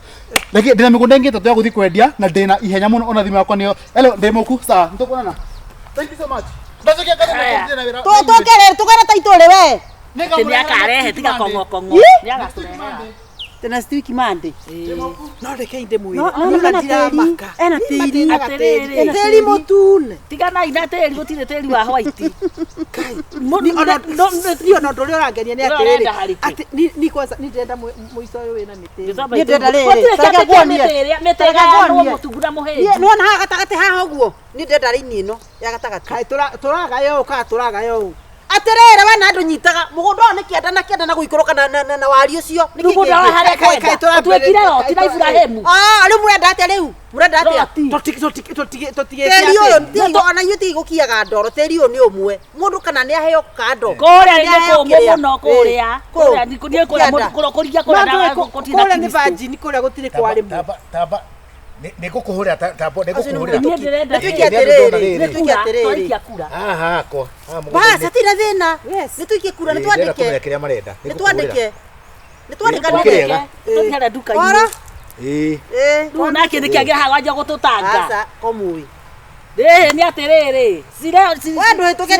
Reke ndĩna mĩgũnda ĩngĩ ĩtatũ ya gũthiĩ kwendia na ndĩna ihenya mũno ona thimũ yakwa nĩyo. Hello ndĩ mũku sawa nĩtũkuonana. Thank you so much. Ndacokia ngatho nĩ na wĩra. Tũkere tũgere taitũ rĩ we. Atĩ nĩakarehe tiga kong'okong'o. Nĩagatũrehera. The next week Monday. No reke inde mwĩre. No, no, no, Niĩ ena ndiramaka. tĩri, ena Niĩ tĩri. matĩraga Atĩrĩrĩ. tĩri. Tĩri mũtune. Tiganai na tĩri gũtirĩ tĩri wa white. Ni ona ni ona ũndũ ũrĩa ũrangenia nĩ Ũrĩa atĩrĩrĩ ũrenda harĩ kĩ? atĩ ni ni kwanza ni ndĩrenda mũico ũyũ wĩna mĩtĩ ĩno. Niĩ ndĩrenda rĩrĩ, Gũtirĩ tareke kĩatĩ kĩa nguonie. mĩtĩ ĩrĩa mĩtĩ Tareke ĩgayanwo nguonie. mũtungu na Niĩ mũhĩnju. nĩwona haha gatagatĩ haha ũguo niĩ ndĩrenda raini ĩno ya gatagatĩ. Kaĩ tũragaya ũũ kana tũragaya ũũ? Atĩrĩrĩ we na andũ nyitaga mũgũnda ũyũ nĩ kĩanda na kĩanda na gũikũrũka na wari ũcio. Nĩ kĩ Mũgũnda wa kĩngĩ? harĩa Kaĩ- kaĩ kwenda. tũrambĩrĩria- Ũtuĩkire roti na kaĩ Iburahĩmu. Ah, rĩu mũrenda atĩa rĩu? Mũrenda atĩa? Roti. Tũtigĩte Tĩri ũyũ ona inyuĩ tigũkiaga ndoro, tĩri ũyũ nĩ ũmwe. Mũndũ kana nĩ aheo kando. Kũrĩa Nĩ nĩ aheo kũmũ kĩrĩa. mũno kũrĩa. Ĩ, Kũrĩa nĩ kũrĩa Kĩanda. kũrĩa kũrĩa na gũtirĩ na Kũrĩa nĩ Kristo. virgin kũrĩa gũtirĩ kwarĩmwo. Tamba nĩ ngũkũhũrĩra tamba nĩ Acio nĩ ngũkũhũrĩra. Niĩ ndĩrenda Nĩ tuĩke Nĩ andũ ndona atĩrĩrĩ, rĩrĩ. nĩ tuĩke atĩrĩrĩ. Twaikia kura. Haha hakwa. Haha Bas, mũgũnda-inĩ. hatirĩ na thĩna. Yes. Nĩ tuikie kura, nĩ Ĩ, ndĩrenda twandĩke. kũmenya kĩrĩa marenda. Nĩ twandĩke. Nĩ twandĩkanĩre. Kĩrĩega. Tũthiĩ harĩa nduka-inĩ. Ora. Ĩ. Ĩ. Rĩu nake nĩkĩ agĩra haha wanjia gũtũtanga. Aca, komũĩ. Rĩrĩ nĩ atĩrĩrĩ. Cireo We ndũhĩtũke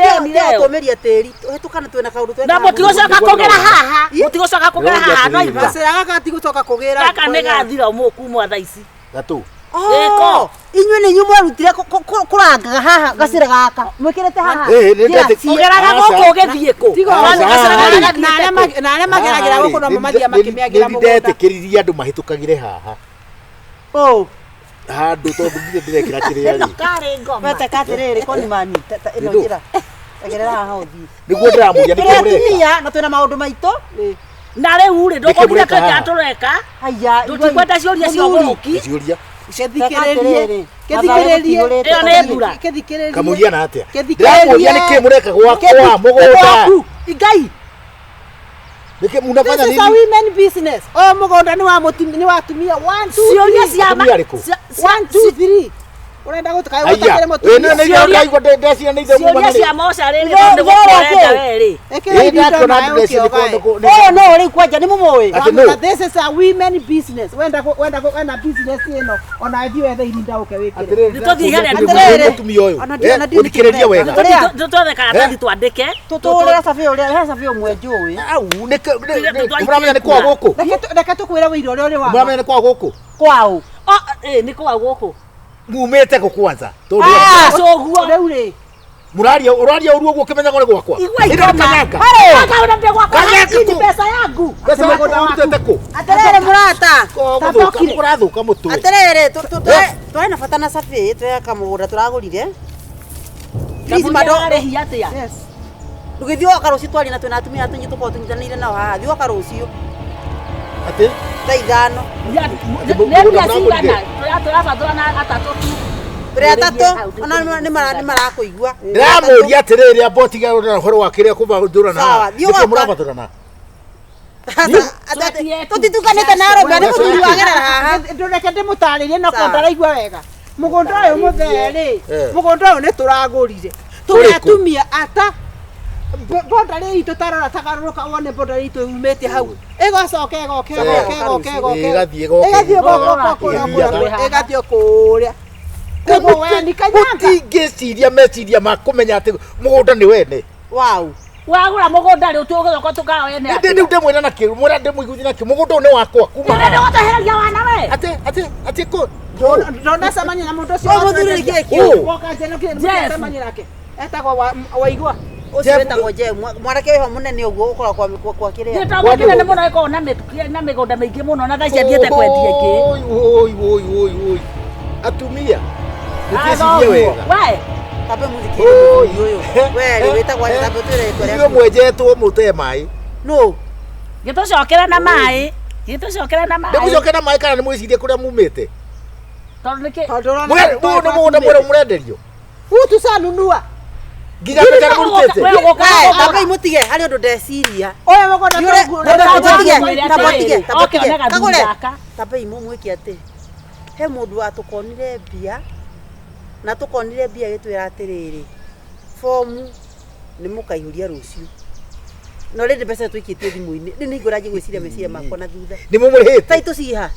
tũmĩria tĩri. Hĩtũkana twĩna kaũndũ twĩna. Na mũtigũcoka kũgera haha. Mũtigũcoka kũgera haha no igua. Gacĩra gaka gatigũcoka kũgĩra. Gaka nĩ gathira mũkumwa thaa ici. Gatũ. Ĩko. Inyuĩ nĩ inyuĩ mwerutire kũrangaga haha gacĩra gaka. Mwĩkĩrĩte haha. Ĩ, nĩ Njĩra ndetĩ- Ũgeraga Aca. gũkũ ũgĩthiĩ kũ? Tiga Aca, Gacĩra gaka rĩ. gathiĩte kũ? Na arĩa mageragĩra gũkũ no mathiaga makĩmĩagĩra mũgũnda. Nĩndetĩkĩririe andũ mahĩtũkagĩre haha. Ũ. Handũ tondũ ndirĩ ndĩrekĩra kĩrĩa rĩ. Karĩ ngoma. Weteka atĩrĩrĩ konimani. Ĩno Nĩndũ. njĩra. Egerera haha ũthiĩ. Nĩguo ndĩramũria nĩkĩo Tũrĩ mũreka. atumia na twĩna maũndũ maitũ. Na rĩu rĩ Nĩkĩ ndũkũmenya mũreka twĩka haha? tũreka. Haya. Tũtikwenda ciũria cia ũgũrũki. Ciũria. Gĩthikĩrĩrie. Gĩthikĩrĩrie. Ĩyo nĩ mbura. Gĩthikĩrĩrie. Kamũria na atĩa? Gĩthikĩrĩrie. Ndĩramũria nĩkĩ mũreka gwakwa mũgũnda. Gwaku. Ngai. Nĩkĩ munafanya This is a nini? women business. Ũyũ mũgũnda nĩ wa mũtumia nĩ wa atumia. 1 2 Ciũria cia Atumia arĩkũ? 1 2 3. Ũrenda gũtuka Aya. gũtakĩrĩ Ĩ, nĩ mũtumia. nĩ ndaigua ndeciria nĩ ithe Ciũria cia mocarĩ rĩ Ũhoro tondũ nĩ gũkũ wa ũrenda kĩ? we rĩ. Ĩkĩra Ĩ, irinda ndakĩona maĩ ndĩreciria ũkĩogae. nĩ Ũyũ no rĩu kwanja nĩ mũmũĩ. Atĩ nũ? But this is a women business. Wenda wenda wenda business ĩno ona thiĩ wethe irinda ũke wĩkĩre. Atĩrĩrĩ, Nĩ tũthiĩ harĩa Atĩrĩrĩ. mũtumia ũyũ. Ona ndiũ- ona ndiũ Ũthikĩrĩrie nĩkĩ wega. Tũrĩa. Tũtwethe karatathi twandĩke. Tũtũrĩra cabi ũrĩa, he cabi ũmwe njũĩ. Au, nĩkĩ mũramenya nĩ kwa gũkũ? Reke tũkwĩre wĩira ũrĩa ũrĩ wa. Mũramenya nĩ kwa gũkũ? Kwaũ. Oh, ĩ nĩ kwa gũkũ. Mumĩte kũ kwanza? Tondũ Cũguo. Rĩu rĩ. mũraria ũraria ũru ũguo ũkĩmenyaga nĩ gwakwa. Igua Ĩno nĩ ikoma. kanyanga. Kanga ũrĩa gwakwa. Kanyanga Hii ni kũ? pesa yangu. Mbeca yaku ũrutĩte kũ? Atĩrĩrĩ mũrata. Gũthũka, ũrathũka mũtwe. Atĩrĩrĩ twarĩ na bata na cabi twĩ kamũgũnda tũragũrire. Please, Kamũira mado- ararĩhia atĩa? Yes. Ndũgĩthiĩ woka rũciũ twarie na twĩna atumia tũnyitũ tũkorwo tũnyitanĩire nao haha. Thiĩ woka rũciũ Atĩ thaa ithano. Nĩ mbia cigana? Tũrabatarana atatũ tu. Tũrĩ atatũ ona nĩ marakũigua. ndĩramũria atĩrĩrĩ amba ũtige ũhoro wa kĩrĩa kũbathũrana. Sawa, thiĩ Nĩkĩ gwakwa. mũrabathũrana? Tũtitukanĩte na arũme nĩ mũthuri wagerera haha. Ndũreke ndĩmũtarĩrie no Sawa. ko ndaraigua wega. Mũgũnda ũyũ mũthee rĩ, Eh. mũgũnda ũyũ nĩ tũragũrire. Tũrĩ Ũrĩkũ? atumia ata boundary itũ tarora tagarũrũka wone boundary itũ yumĩte hau. Ĩgacoka ĩgoka ĩgoka ĩgoka ĩgoka. Ĩgathiĩ ĩgoka, Ĩgathiĩ ĩgoka, ĩgoka kũrĩa ĩthiaga. kũrĩa ĩgathiĩ kũrĩa. Koguo we nĩ kanyanga. Mũtingĩciria meciria ma kũmenya atĩ mũgũnda nĩ wene. Wow. Wagũra mũgũnda rĩ ũtũgũcoka tũkawene Ndĩ atĩa? rĩu ndĩmwĩra na kĩ mwĩra ndĩmũiguithie na kĩ mũgũnda ũyũ nĩ wakwa kuma Nĩ haha. gũtehereria wana we. Atĩ atĩ atĩ kũ Ndonacemania na mũndũ ũcio. Ũyũ mũthuri nĩ kĩĩ kĩu? Ũ. Woka njeno kĩrĩa Jeff. mũcemania nake. Etagwo Waigua. Ũcio Jeff- wĩtagwo Jeff, mwanake wĩho mũnene ũguo ũkoragwo kwa kĩrĩa. Gĩtonga kĩnene mũno gĩkoragwo na mĩgũnda mĩingĩ mũno na thaa ici athiĩte kwendia ĩngĩ. Oi oi oi oi oi. Atumia. Mũtiĩcirie wega. We, Tambe mũthikĩrĩrie mũthuri ũyũ. We rĩ wĩtagwo atĩa? Tambe ũtwĩre rĩtwa Ithuĩ rĩaku. mwenjetwo mũte maĩ. Nũ? gĩtũcokere na maĩ. Gĩtũcokere na maĩ. Ndĩmũcoke na maĩ kana nĩmwĩcirie kũrĩa mumĩte? Tondũ nĩkĩ Tondũ ũrona Ũyũ nĩ mũgũnda mwerũ mũrenderio. Huu tucanunua. Nginya mbeca nĩmũrutĩte. We ũgũka We, kũgũra. tambe mũtige harĩ ũndũ ndeciria. Ũyũ mũgũnda Nĩ tũguo. Tambe mũtige, Mwĩre tambe atĩrĩrĩ, mũtige, tambe oke mũtige. one gathuri Kagũre. gaka. Tambe imũmwĩke atĩ he mũndũ watũkonire mbia na tũkonire mbia agĩtwĩra atĩrĩrĩ fomu nĩ mũkaihũria rũciũ no rĩndĩ mbeca tũikĩtie thimũ-inĩ rĩu nĩ ngũranjie gwĩciria meciria makwa na thutha Nĩ mũmũrĩhĩte. taitũ ciha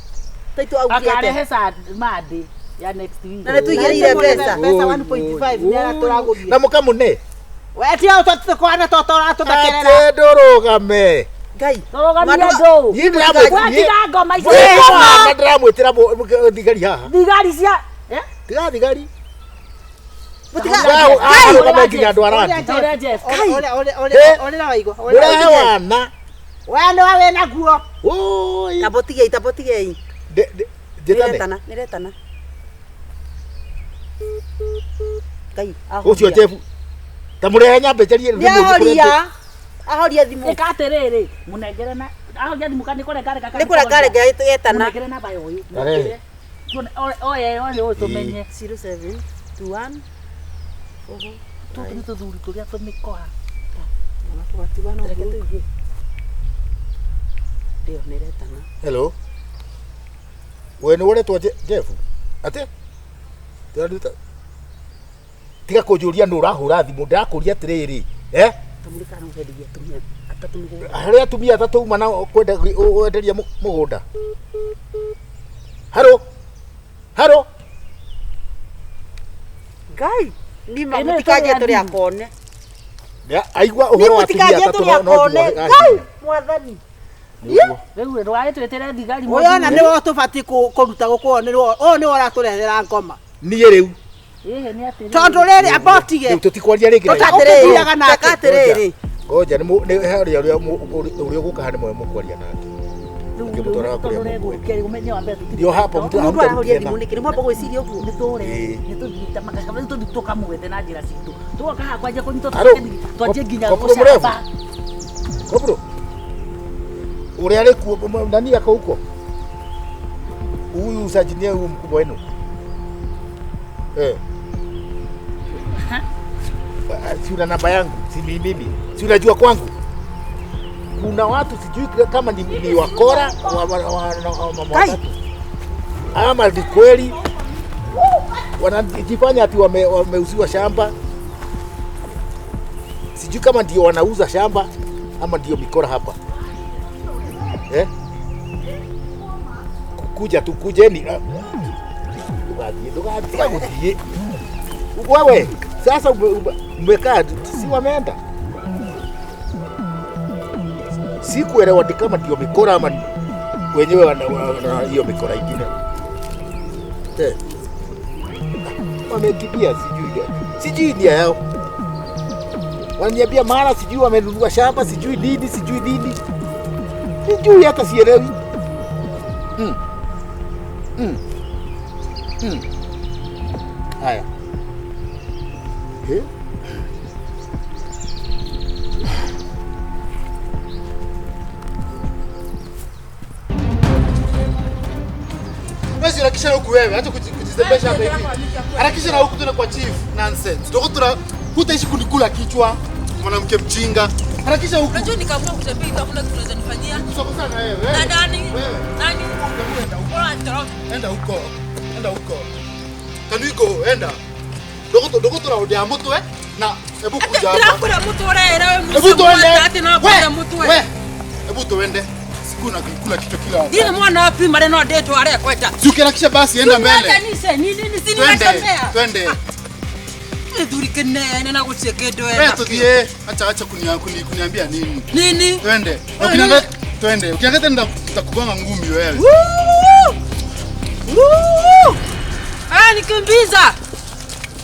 taitũ augire Akarehe atĩa sa Monday ya next week. Na nĩ tũigĩrĩire mbeca Mbeca 1.5 nĩ aratũragũrire. Na mũkamũne. We ti au tũkwana tũtũrathekerera. Atĩ ndũrũgame. Ngai. Tũrũgamie andũ. Niĩ ndĩramwĩ- Watiga ngoma icio. Niĩ ndĩramwĩtĩra thigari haha. Thigari cia eh? Tiga thigari. Mũtiga- Arũgame nginya andũ arandi. Ũrĩa Jeff. Ũrĩa waigua. Mũrehe wana. We nĩ we wĩna guo. Oi. Tambotigei, tambotigei. Njĩtane. Nĩretana, nĩretana. Ngai, Ũcio ahoria. Jeff. Ta mũrehe nyambe njarie rĩu Nĩahoria. Ahoria thimũ. Ĩka atĩrĩrĩ, mũnengere na ahoria thimũ kana nĩ kũrengarega kana Nĩ kũrengarega yetana. Mũnengere namba ya ũyũ. Tarehe. Tuone oye oye ũyũ tũmenye. 07 21 Tũtũ nĩ tũthuri tũrĩa tũmĩkora. Reke tũigue. Ndio nĩretana. Hello. We nĩ ũretwo Jeff? Atĩ? Ndĩraruta. Tiga kũnjũria nũ ũrahũra thimũ, ndĩrakũria atĩrĩrĩ. Eh? Tamũrikana ũrenderia atumia atatũ mũgũnda. Harĩa atumia atatũ uma na kwenda wenderia mũgũnda. Haro. Haro. Ngai, nima Ĩno mũtikanjie ĩtũrĩa tũrĩ thimũ. akone. Nĩ aigua Ni ũhoro wa atumia mũtikanjie atatũ tũrĩ no no akone. Ngai, mwathani. Rĩu ndũgagĩtwĩtĩre thigari Ũyũ ona nĩwe tũbatiĩ kũruta gũkũ ũyũ nĩwe ũyũ nĩwe ũratũrehera ngoma. Niĩ rĩu. Ĩhĩ nĩ atĩrĩrĩ. Tondũ rĩrĩ amba ũtige. Rĩu tũtikwaria rĩngĩ. Tũta- Atĩrĩrĩ, Ũkĩthiaga nake. taka atĩrĩrĩ. Ngoja nĩ nĩ harĩa ũrĩa ũrĩa ũgũka haha nĩ mwe mũkwaria nake. Akĩmũtwaraga kũrĩa mũkwenda. Ũmenye wa mbere tũtirĩ. Ndio hapo mtu Mũndũ arahoria hamtarutia thimũ nĩkĩ? Nĩ mwamba gwĩciria ũguo? Nĩ tũre Ĩĩ. nĩ tũthiĩte makaka rĩu tũthiĩ tũkamwethe na njĩra citũ tũgoka haha kwanjia kũnyitwo Aro, twanjie nginya kopro mrefu. gũcamba. Kopro. Ũrĩa arĩ kuo nani ako huko? Huyu sajinia huyu mkubwa wenu. Eh. Si una namba yangu, si ni mimi. Si unajua kwangu. Kuna watu sijui kama ni wakora wa mama watatu. Ama ni kweli wanajifanya ati wameuziwa shamba. Sijui kama ndio wanauza shamba ama ndio mikora hapa. Eh? Kuja tu kujeni. Ndũgathiĩ, ndũgathiĩ gũthiĩ. Wewe sasa umekaa si wameenda. Sikuelewa ni kama ndio mikora ama wenyewe wana hiyo mikora ingine. Eh. Wamekimbia sijui. Sijui nia yao. Wananiambia mara sijui wamenunua shamba sijui nini sijui nini. Sijui hata sielewi. Haya. Eh? Wewe harakisha na huku wewe, acha kujizembesha hapa hivi. Harakisha na huku tena kwa chief. Nonsense. Tuko hutaishi kunikula kichwa, mwanamke mjinga. Harakisha huku. Unajua nikaamua kutembea hivi hakuna kitu unaweza nifanyia. Sasa na wewe. Na nani? Wewe. Nani? Bora nitoroke. Enda huko. Enda huko. Can we go? Enda. Dogo tuna mutwe na hebu kuja hapa. Ndĩrakwĩra mũtũre wewe Hebu tuende. Ati no kwĩra mũtwe. We. Hebu tuende. Siku na kula kichwa kila wakati. Ndine mwana wa primary no ndĩtware kwenda. Si ukiharakisha basi enda mbele. Nise nini nini si Twende. nimetembea. Twende. Gĩthuri kĩnene na gũtirĩ kĩndũ Wewe wena. tuthie. Acha acha kuniambia nini? Nini? Twende. Ukiniangalia twende. Ukiangalia tena nitakugonga ngumi wewe. Woo! Woo! Ah, nikimbiza.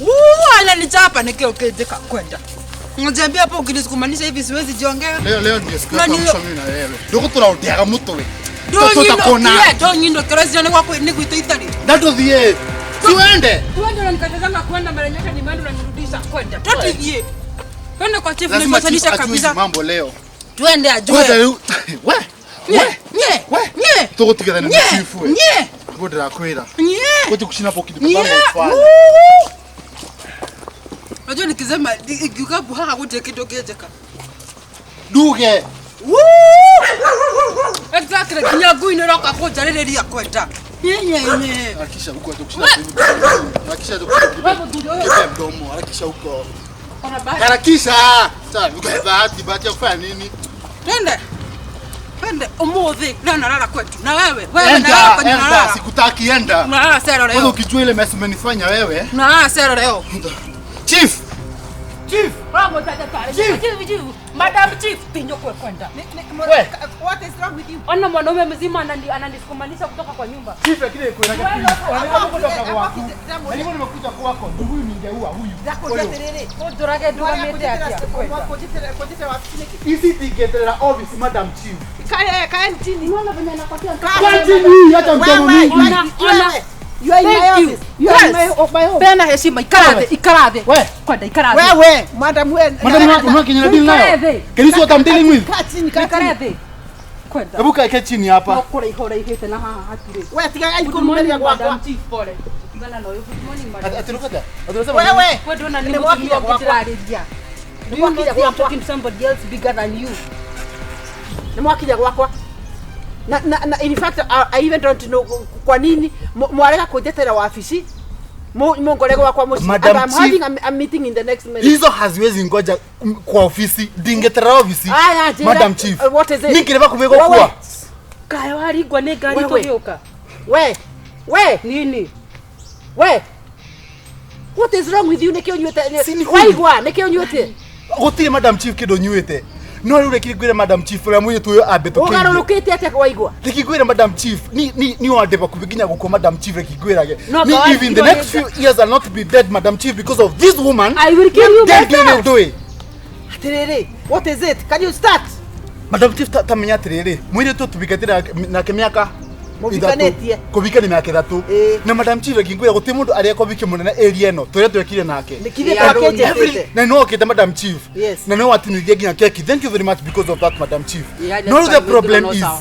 Woo, ananichapa nikio kijika kwenda. Ngajambia hapo ukinisukumanisha hivi siwezi jiongea. Leo ndio siku ya mwisho mimi na wewe. Ndio turaundiaga mutwe. Tutakona. Ndonyino kero ni gwakwa ni gwitũ itari. Ndatũthiĩ. Si uende. Tuende unanikatazanga kwenda mara nyaka ni mimi unanirudisha kwenda. Tuthiĩ. Twende kwa chief Lazima chief nikosanisha ajue hizi kabisa. mambo leo. Twende ajue. Kwanza rĩu we Nye, nye, we nye. tũgũtigana na Nye, chief we. nye. Ngo ndĩrakwĩra. Nye. Gũthiĩ kucina hapo Nye. kidipanga ufanye. Woo! Unajua nikisema ikiuka haha gũtirĩ kĩndũ kĩnjĩka. Nduge. Woo! Exactly, nginya ngui nĩ ĩroka kũnjarĩrĩria kwenda. Nye, nye, nye. Harakisha huko acha kushina Harakisha huko. Kipe mdomo, harakisha huko. Ona bahati. Harakisha. Sasa bahati bahati ya kufanya nini? Twende. Twende umuthi leo nalala kwetu. Na wewe, wewe nalala Enda, kwenye enda, nalala. sikutaki enda. Nalala sero Kwanza leo. ukijua ile mess umenifanya wewe. Nalala sero leo. Chief. Chief. Chief. Chief, chief. Madam Chief, tinyokwe kwenda. We. What is wrong with you? Ona mwanaume mzima ananisukumanisha kutoka kwa nyumba. Chief lakini kwenda kwa kutoka kwako. Na niko nimekuja kwako, ndio huyu ningeua huyu. Ũnjũrage ndũgamĩte atĩa? Ici ndingĩeterera office Madam Chief. Kae chini. Unaona venye anapatia Kaa chini, acha mdomo mingi. Ona, ona. You are in my Thank you. office. You are in my, Yes. of my home. Peana heshima, ikara thĩ, ikara thĩ. We. Kwenda ikara thĩ. Wewe, madam we. Madam unaona kenye na deal nayo? Ikare thĩ. Can you see what I'm dealing with? Kaa chini, kaa Ikara chini. thĩ. Kwenda. Hebu kae chini hapa. No kũraiha ũraihĩte na haha hatirĩ. Wewe tiga Good kurumeria morning, gwakwa. Madam Chief, pole. Tigana na ũyũ. Good morning, madam. Ati rukata. Ati unasema Wewe. Wewe ndona ni Nĩ mũtumia mwakinya ũngĩ gwakwa. ndĩrarĩria. Do you Nĩ know I'm gwakwa. talking to somebody else bigger than you? Nĩ mwakinya gwakwa. Na in fact I even don't know kwa nini mwarega kunjetera wabici mungore gwakwa muciĩ. Madam And I'm Chief. having a meeting in the next minute. Hizo haziwezi ngoja kwa ofisi, ndingeterera ofisi. Aya, njĩra. Madam Chief. What is it? Ningĩreba kubĩgwo Wewe. kwa. Kaĩ waringwo nĩ ngari Wewe. tũgĩũka? We. We. Nini? We. What is wrong with you? Nĩkĩ ũnyuĩte? Si nĩ Waigua, nĩkĩ ũnyuĩte? Gũtirĩ Madam Chief kĩndũ nyuĩte. No rĩu reke ngwĩre Madam Chief ũrĩa mũirĩtu ũyũ ambĩtũkĩire. Ũgarũrũkĩte atĩa waigua? Reke ngwĩre Madam Chief, ni wande bakubi nginya gũkua Madam Chief reke ngwĩrage. No, Ni but if in the why- next few years I'll not be dead Madam Chief because of this woman. I will kill you Then myself. ndũĩ. Atĩrĩrĩ, what is it? Can you start? Madam Chief ta menya atĩrĩrĩ, mũirĩtu tũbikatĩre nake mĩaka Mũbikanĩtie. Kũbika nĩ mĩaka 3. Ĩĩ. Na Madam Chief reke ngwĩre gũtirĩ mũndũ arĩa kũbiki mũnene area ĩno tũrĩa twekire nake. Nĩkithĩ Yeah. twakĩnjĩtĩte. Na no okĩte Madam Chief. Yes. Na no watinithia nginya keki. Thank you very much because of that Madam Chief. Yeah, that's No the fine. problem No is sawa.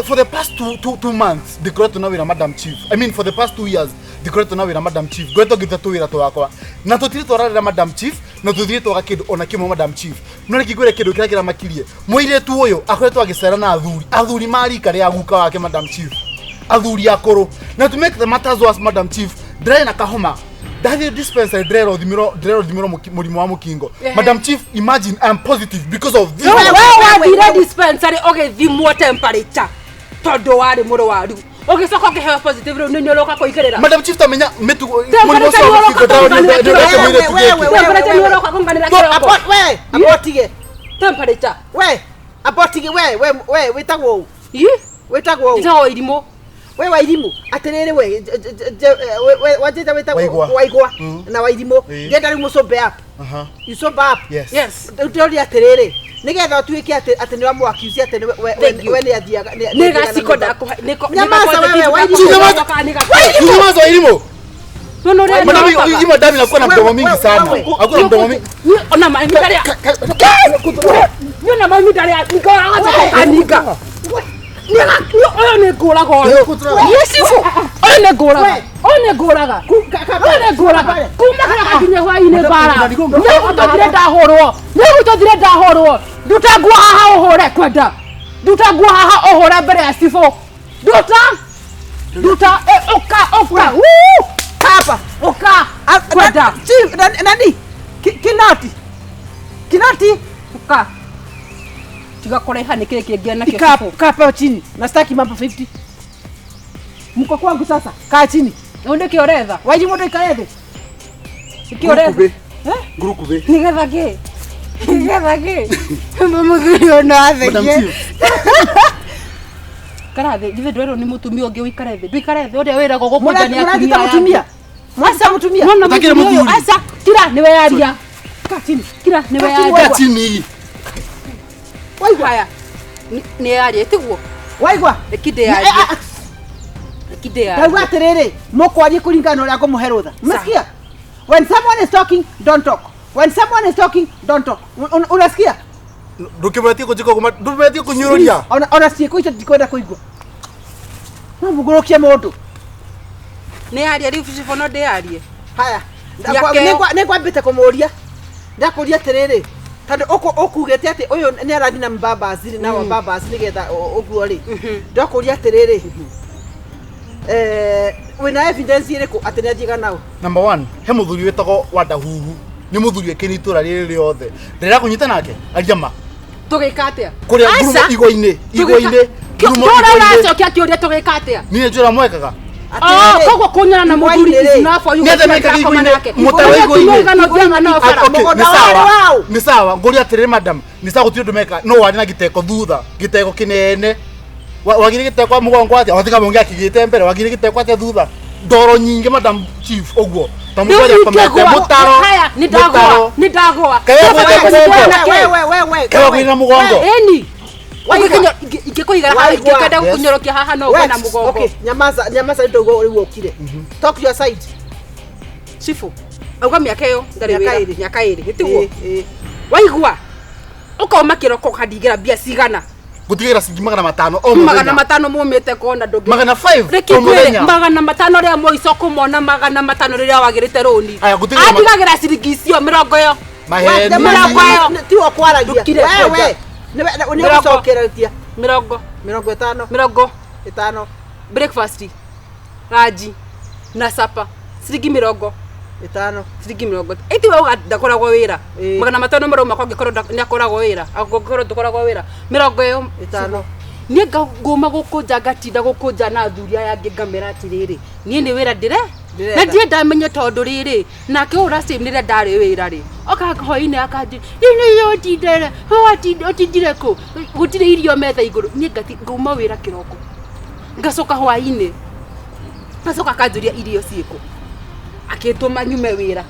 for the past two months ndikoretwo na wĩra Madam Chief. I mean for the past 2 years ndikoretwo na wĩra Madam Chief. Ngoretwo ngĩruta tũwĩra twakwa. Na tũtirĩ twararĩra Madam Chief na tũtirĩ twaga kĩndũ ona kĩmwe Madam Chief. No reke ngwĩre kĩndũ kĩrĩa kĩramakirie. Mũirĩtu ũyũ akoretwo agĩcera na athuri. Athuri ma rika rĩa guka wake Madam Chief. Athuri akũrũ. Na to make the matters worse Madam Chief, ndĩrarĩ na kahoma. Ndathiĩ dispensary ndĩrerwo thimĩrwo mũrimũ wa mũkingo. Madam Chief, imagine I am positive because of this. We wathire dispensary ũgĩthimwo temperature tondũ warĩ mũrwaru ũgĩcoka ũkĩheo positive rĩu nĩ ũroka kũigĩrĩra. Madam Chief tamenya mĩtugo mũrimũ Temperature ũcio wa nĩ mũkingo ũroka ndĩrona kũnganĩra nĩ kĩroko. mũirĩtu Wewe, gĩkĩ. wewe, Temperature nĩ ũroka kũnganĩra kĩroko. We, abotige. Temperature. We, abotige we, we, we, wĩtagwo ũ? Ĩ? Wĩtagwo ũ? Njĩtagwo Irimũ. We Wairimũ, atĩrĩrĩ we, wanjĩta wĩtagwo Waigwa. Waigwa na Wairimũ. Ĩĩ. Ngenda rĩu mũcombe up. Aha. You sober up. Yes. Yes. Rĩu ndĩroria atĩrĩrĩ, nĩgetha ũtuĩke atĩ nĩ wamũaccuse atĩ Thank you. we nĩ athiaga Nĩ gaciko ndakũhe. Nyamaza wewe, Wairimũ. Nyamaza Wairimũ. Nona ũrĩa Madam, nyokaga. hii madam inakuwa na mdomo mingi Wewe, sana. wewe. Hakuna mdomo mingi. Ona maĩ ndarĩa. Niona maĩ ndarĩa. Nĩngũraga Ũyũ nĩ ngũraga ũyũ. Niĩ cibũ. Ũyũ nĩ ngũraga. Ũyũ nĩ ngũraga. Ũyũ nĩ ngũraga. Kuma kĩroko nginya hwaĩ-inĩ mbara. Nĩgũtũthire ndahũrwo. Nĩgũtũthire ndahũrwo. Nduta nguo haha ũhũre kwenda. Nduta nguo haha ũhũre mbere ya cibũ. Nduta. Nduta. Ũka ũka. Wuu. Hapa. Ũka. Kwenda. Chief, nani? Kinoti. Kinoti. Ũka. Tiga kũraiha nĩ kĩrĩ kĩngĩ nakĩo Kaa cibũ. kaa pale chini. Na sitaki mambo 50. Mko kwangu sasa. Kaa chini. Rĩu nĩkĩ ũretha? Wairimũ ndũikare thĩ. Nĩkĩ ũretha? Ngurukube. Nĩgetha kĩ? Nĩgetha kĩ? Mũthuri ũyũ no Madam athekie. Chief. Ikara thĩ, githĩ ndwerwo nĩ mũtumia ũngĩ ũikare thĩ. Ndũikare thĩ ũrĩa wĩragwo gũkũnja nĩ Mũranjĩta atumia aya mũtumia. angĩ. Mwaca mũtumia. Nona Ũtakĩrĩ mũtumia ũyũ, mũthuri. aca, kira nĩwe yaria. Kaa chini. Kira nĩwe Kaa chini, yaria. Kaa chini. Waigua. Haya. Nĩ yaria tiguo? Waigua. Reke ndĩyarie. Reke ndĩyarie. Ndauga atĩrĩrĩ, mũkwarie kũringana na ũrĩa ngũmũhe rũtha. Umesikia? When someone is talking, don't talk. When someone is talking, don't talk. Unasikia? Ndũkĩbetie kũnjĩka ũguo, ndũbetie kũnyũrũria. Ona ciĩko icio ndikwenda kũigua. No mũgũrũkie mũndũ. Nĩ yaria rĩu cibũ no ndĩyarie. Haya. Nĩakeo. Nĩngwambĩte kũmũria. Ndakũria atĩrĩrĩ, tondũ ũkugĩte atĩ ũyũ nĩ arathiĩ na mbambaci na wambambaci nĩgetha ũguo rĩ. Ndakũria atĩrĩrĩ, wĩna evidence ĩrĩkũ atĩ nĩ athiaga nao? Number 1, he mũthuri wĩtagwo Wandahuhu. Nĩ mũthuri wĩkĩire itũra rĩrĩ rĩothe. Ndĩrera kũnyita nake, aria ma. Tũgĩka atĩa? Kũrĩa Aca. ngurumo igwa-inĩ, igwa-inĩ, ngurumo Tũra igwa-inĩ. ũracokia kĩũria tũgĩka atĩa? Niĩ njũra mwekaga. Ah, koguo kunyana na muthuri is enough for you. Nĩ atĩa mekaga igũinĩ? Mũtaro igũinĩ. Ah, okay, nĩ sawa. Nĩ sawa, ngũria atĩrĩrĩ madam, nĩ sawa gũtirĩ ũndũ meka, no warĩ na gĩteko thutha, gĩteko kĩnene. Wagire gĩteko mũgongo atĩa? Watiga mũngĩ akĩgĩte mbere, wagire gĩteko atĩa thutha? Ndoro nyingĩ madam chief ũguo. Ta mũndũ arĩa akomete mũtaro. Haya, nĩ ndagwa, nĩ ndagwa. Kaĩ wagwĩte mũgongo? Wewe. Kaĩ wagwĩte mũgongo? Eni. Ingĩkũigara haha, ingĩkenda gũkũnyorokia haha no ũgwe na mũgongo. Okay, nyamaza, nyamaza ndio rĩu ũkire. Talk your side. Chifu, auga mĩaka ĩyo ndarĩ Mĩaka wĩra. ĩrĩ. Mĩaka ĩrĩ, nĩtiguo? Ĩ, ĩ. Waigua? Ũkauma kĩroko ũkandigĩra mbia cigana? Ngũtigĩra ciringi 500 o mũthenya. 500 mumĩte kona ndũngĩ. 500 Reke o ngwĩre, mũthenya. 500 rĩa mũico kũmona 500 rĩrĩa wagĩrĩte rũni. Aya, ngũtigĩra Atigagĩra ciringi icio mĩrongo ĩyo. Maheni. Mĩrongo ĩyo. Tiwe kwaragia. Ndũkire Wewe. kwanja. Nĩ Mĩrongo. ũgũcokereria. Mĩrongo. 50. Mĩrongo. 5. Breakfast. Ranji. Na sapa. Ciringi mĩrongo. 5. Ciringi mĩrongo. Ĩti we uga ndakoragwo wĩra. 500 marauma kwa angĩkorwo nĩakoragwo wĩra. Angĩkorwo ndũkoragwo wĩra. Mĩrongo ĩyo. 5. Niĩ ngũma gũkũnja ngatinda gũkũnja na athuri aya angĩ ngamera atĩrĩrĩ niĩ nĩ wĩra ndĩre Ndĩretha. na ndirĩ ndamenye tondũ rĩrĩ nake ũyũ ũracĩ rĩrĩa ndarĩ wĩra rĩ oka hwainĩ akanjĩ nĩ ũtindere ũtindire kũ gũtirĩ irio metha igũrũ niĩ ngauma wĩra kĩroko ngacoka hwainĩ ngacoka akanjũria irio ciĩkũ akĩtũma nyume wĩra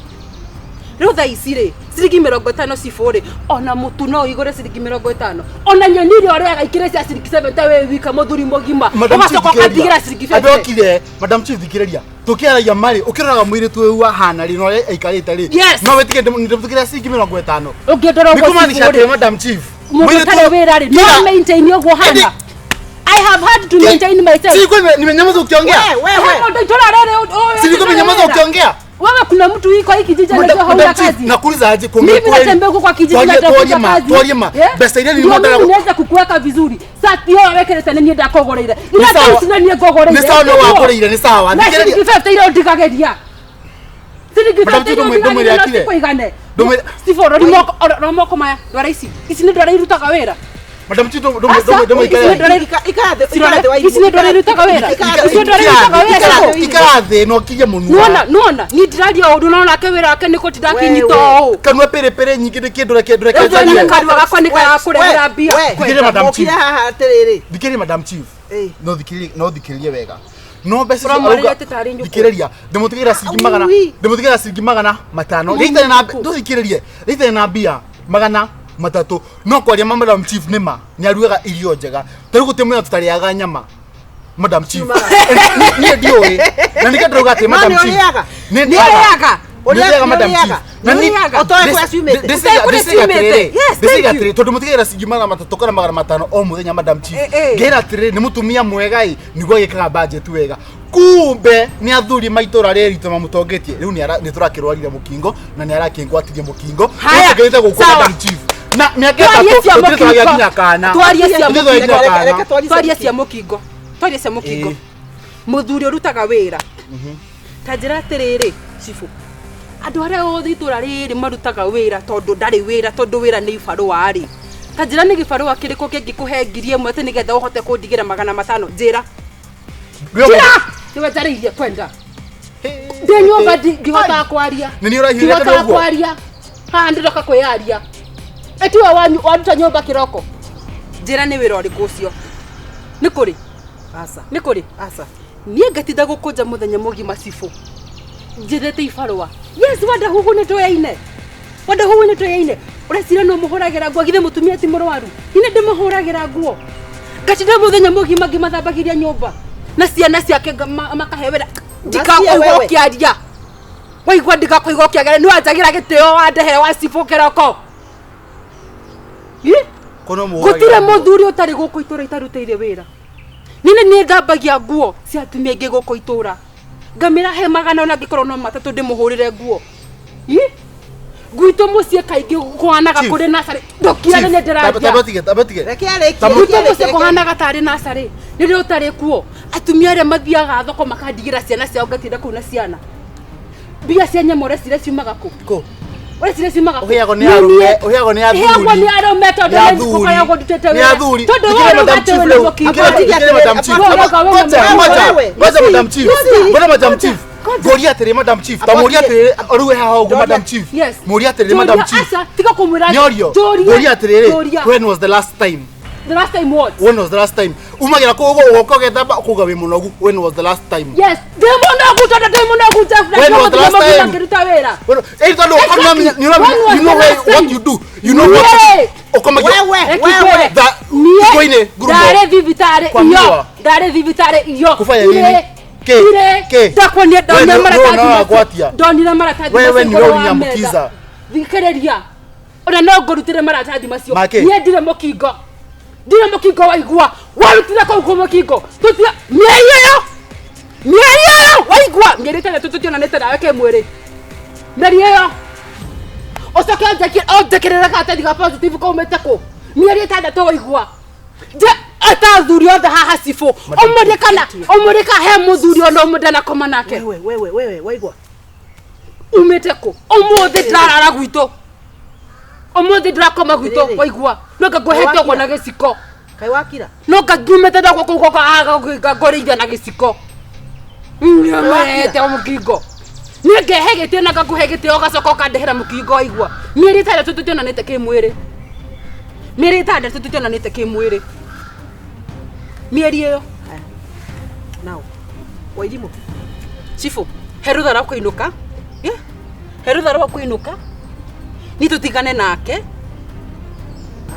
rĩu thaa ici rĩ ciringi 50 cibũ rĩ ona mũtu no ũigũre ciringi 50 ona nyeni iria ũrĩaga ikĩrĩ cia ciringi 70 wĩ wika mũthuri mũgima Madam Chief, ũgacoka ũkandigĩra ciringi thikĩrĩria. 50 Andũ okire, Madam Chief thikĩrĩria. Tũkĩaragia marĩ, ũkĩroraga mũirĩtu ũyũ ahana rĩ, na ũrĩa aikarĩte rĩ. Yes. No wĩtĩkie ndĩmũtigĩra ciringi 50. Ũngĩndora Nĩ ũguo kũmaanisha cibũ rĩ. atĩ Madam Chief. Mũndũ mũirĩtu ũtarĩ wĩra rĩ no maintain ũguo hana I have had to maintain myself. Si kwani nimenyamaza ukiongea? Wewe mũndũ itũra rĩrĩ Si nilikuwa nimenyamaza ukiongea? Wewe kuna mtu iko hiki kijiji anajua hauna Madam Chief, kazi. nakuuliza aje kuongea Mimi kweli? natembea huko kwa kijiji Twarie- natafuta twarie ma, kazi. twarie ma. Yeah? Mbeca iria Ndio nilikuwa mimi naweza kukuweka vizuri. Sati hiyo wekere tene niĩ ndakũgũrĩire. Nĩ sawa. Ira ici niĩ ngũgũrĩire. Nĩ sawa no wakũrĩire, nĩ sawa. Na Thikĩrĩria. ciringi 50 iria ũndigagĩria. Ciringi Madam 50 Chief, iria ndũmwĩre ũndigagĩria no akire. cikũigane. Ndũmwĩre- Steve, rori moko, rora moko maya. Ndwara ici. Ici nĩ ndwara irutaga wĩra. Madam Chief, Aca, ici nĩ ndwara ici nĩ ndwara irutaga wĩra. Ici nĩ ndwara irutaga wĩra. Cibũ. Ikara thĩ na ũkirie mũnua. Nuona, nuona, niĩ ndiraria ũndũ no nake wĩra wake nĩ kũtinda akĩnyita ũũ. Kanua pĩrĩpĩrĩ nyingĩ nĩ kĩndũ reke ndũreke Rĩu njarie. niĩ kanua gakwa nĩ karakũrehera mbia. Thikĩrĩria Madam Chief. Ũkire haha atĩrĩrĩ. Thikĩrĩria Madam Chief. No thikĩrĩrie, no thikĩrĩrie wega. No mbeca icio Ũramwarĩria arauga atĩ tarĩ nyũkwa. thikĩrĩria ndĩmũtigĩra ciringi magana ndĩmũtigĩra ciringi 500 rĩitane na ndũthikĩrĩrie rĩitane na mbia 300 no kwaria ma Madam Chief nĩ ma nĩ arugaga irio njega ta rĩu gũtirĩ mũthenya tũtarĩaga nyama Madam Chief niĩ ndiũĩ na nĩkĩo ndĩrauga atĩ No, Madam nĩ Chief ũrĩaga. nĩ Nĩ ũrĩaga. Nĩ ndĩaga Madam Nĩ Chief ũrĩaga. Na Nĩ nĩ- ũrĩaga. Ũtoĩ kũrĩa ciumĩte. ndĩciria Ũtoĩ kũrĩa ndĩciria ciumĩte. atĩrĩrĩ Yes, ndĩciria thank you. atĩrĩrĩ tondũ mũtigĩra ciringi 300 kana 500 o mũthenya Madam Chief Eh, eh. ngera atĩrĩrĩ nĩ mũtumia mwega ĩ nĩguo agĩkaga budget wega kumbe nĩ athuri maitũra rĩrĩ ritũ mamũtongetie rĩu nĩ tũrakĩrwarire mũkingo na nĩ arakĩngwatirie mũkingo Haya, Rĩu tũkĩrĩte gũkũ sawa. Madam Chief na mĩaka Twarie 3 cia tũtirĩ tũragĩa mũkingo. nginya kana Twarie cia Tũtirĩ tũragĩa nginya mũkingo. kana. Twarie cia mũkingo. Twarie cia mũkingo. Ĩĩ. Mũthuri ũrutaga wĩra. Ta njĩra atĩrĩrĩ, cibũ. Andũ arĩa othe itũra rĩrĩ marutaga wĩra tondũ ndarĩ wĩra tondũ wĩra nĩ ibarũa rĩ. Ta njĩra nĩ gĩbarũa kĩrĩkũ kĩngĩkũhe 1000 atĩ nĩgetha ũhote kũndigĩra 500 njĩra. Njĩra! Nĩwe njarĩirie kwenda. Ndĩ nyũmba ndihotaga kwaria. Nĩ niĩ ũrahiũrĩte Ndihotaga ũguo? kwaria. Haha ndĩroka kwĩyaria. Ĩtiwe waruta nyũmba kĩroko. Njĩra nĩ wĩra ũrĩkũ ũcio? Nĩ kũrĩ? Aca. Nĩ kũrĩ? Aca. Niĩ ngatinda gũkũnja mũthenya mũgima cibũ. Njethete ibarũa. Yes, wanda huhu nĩ tũyaine. Wanda huhu nĩ tũyaine. Ũreciria no mũhũragĩra nguo githĩ mũtumia ti mũrwaru. Niĩ ndĩmũhũragĩra nguo. Ngatinda mũthenya mũgima ngĩmathambagĩria nyũmba. Na ciana ciake makahe wĩra. Ndikakũigua wewe. ũkĩaria. Waigua ndikakũigua ũkĩaria nĩ wanjagĩra gĩtĩo wandehere wa cibũ kĩroko. Ĩ? Kono mũhũragĩra Gũtirĩ nguo. mũthuri ũtarĩ gũkũ itũra itarutĩire wĩra. Niĩ nĩ thambagia nguo cia atumia aingĩ gũkũ itũra. Ngamĩra he 100 ona angĩkorwo no 3 ndĩmũhũrĩre nguo. Ĩ? Gwitũ mũciĩ kaingĩ kũhanaga Chief. kũrĩ nacarĩ. Ndũkirane nĩ ndĩraria. Tamba tige, tamba tige. Reke arĩkie. Gwitũ mũciĩ kũhanaga tarĩ nacarĩ. Rĩrĩa ũtarĩ kuo atumia arĩa mathiaga thoko makandigĩra ciana ciao ngatinda kũu na ciana. Mbia cia nyama ũreciria ciumaga kũ? Kũ? Ũreciria ciumaga kũ? Ũheagwo nĩ arũme, ũheagwo nĩ athuri. Heagwo nĩ arũme tondũ Nĩ nĩ athuri. ngũkoragwo ndutĩte Nĩ wĩra. athuri. Tondũ Thikĩrĩria wewe Madam ũrauga Chief atĩ rĩu. wĩna mũkingo. Thikĩrĩria Madam Chief. Wewe ũrauga wĩna Ngoja, mũkingo. ngoja, Wewe. ngoja Madam Chief. Ngoja Madam Chief. Ngoria atĩrĩ Madam Chief. Ta mũrie atĩrĩrĩ rĩu haha ũguo Madam Chief. Yes. Mũrie atĩrĩrĩ Madam Njũria, Chief. aca, tiga kũmwĩra. Nĩorio. Njũria. Ngoria atĩrĩrĩ Njũria. when was the last time? The last time what? When was the last time? Umagira kũu ũguo ũgoka ũgethamba ũkauga wĩ mũnogu. When was the last time? Yes, ndĩ mũnogu tondũ ndĩ mũnogu Jeff na When was the last ndĩmũnogu time? ngĩruta wĩra. When- Eh, tondũ Exactly. you know When was you know the where- last what time? you do. You know what Niĩ. ũkomagia Wewe. Tha- Niĩ thikũ-inĩ, ngurumo. ndarĩ thibitarĩ Kwa iyo miwa. ndarĩ thibitarĩ iyo Kufanya nini? Irĩ, Kĩ? irĩ. Kĩ? Ndakuonia Wewe ndonire nĩ- maratathi wewe macio. ũragwatia. Ndonire maratathi Wewe macio nĩwe igũrũ wa ũrĩnyamũkiza. metha. Thikĩrĩria ona no ngũrutĩre maratathi macio Makĩ? niĩ ndirĩ mũkingo ndirĩ mũkingo waigua warutire kũu kũ mũkingo tũtira mĩeri ĩyo mĩeri ĩyo waigua mĩeri ĩtandatũ tũtionanĩte nawe kĩmwĩrĩ mĩeri ĩyo ũcoke ũnjĩkĩrĩre karatathi ga positive kaumĩte kũ mĩeri ĩtandatũ waigua nje ata athuri othe haha cibũ ũmũrie kana ũmũrie kana he mũthuri ona ũmwe ndanakoma nake Wewe wewe wewe waigua. umĩte kũ ũmũthĩ ndĩrarara gwitũ ũmũthĩ ndĩrakoma gwitũ Atĩrĩrĩ. waigua no ngangũhete ũguo na gĩciko Kai wakira. no ngangiumĩte ndakwa kũu gwakwa ngũrĩithia na gĩciko nĩmete mũkingo niĩ ngehe gĩtĩo na ngakũhe gĩtĩo ũgacoka ũkandehera mũkingo waigua mĩeri ĩtandatũ tũtionanĩte kĩmwĩrĩ mĩeri ĩtandatũ tũtionanĩte kĩmwĩrĩ mĩeri ĩyo Now. Wairimu. cibũ he rũtha rwa kũinũka Yeah. he rũtha rwa kũinũka ni tũtigane nake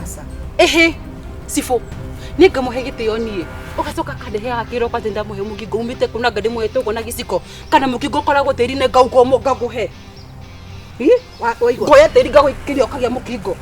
Aca. ĩhĩ cibũ niĩ ngamũhe gĩtĩo niĩ ũgacoka kandeheaga kĩroko atĩ ndamũhe mũkingo umĩte kũ na nga ndĩmũhete ũguo na gĩciko kana mũkingo ũkoragwo tĩri-inĩ ngauga ũmwe ngakũhe Waigua. ngoya tĩri ngagũikĩria ũkagĩa mũkingo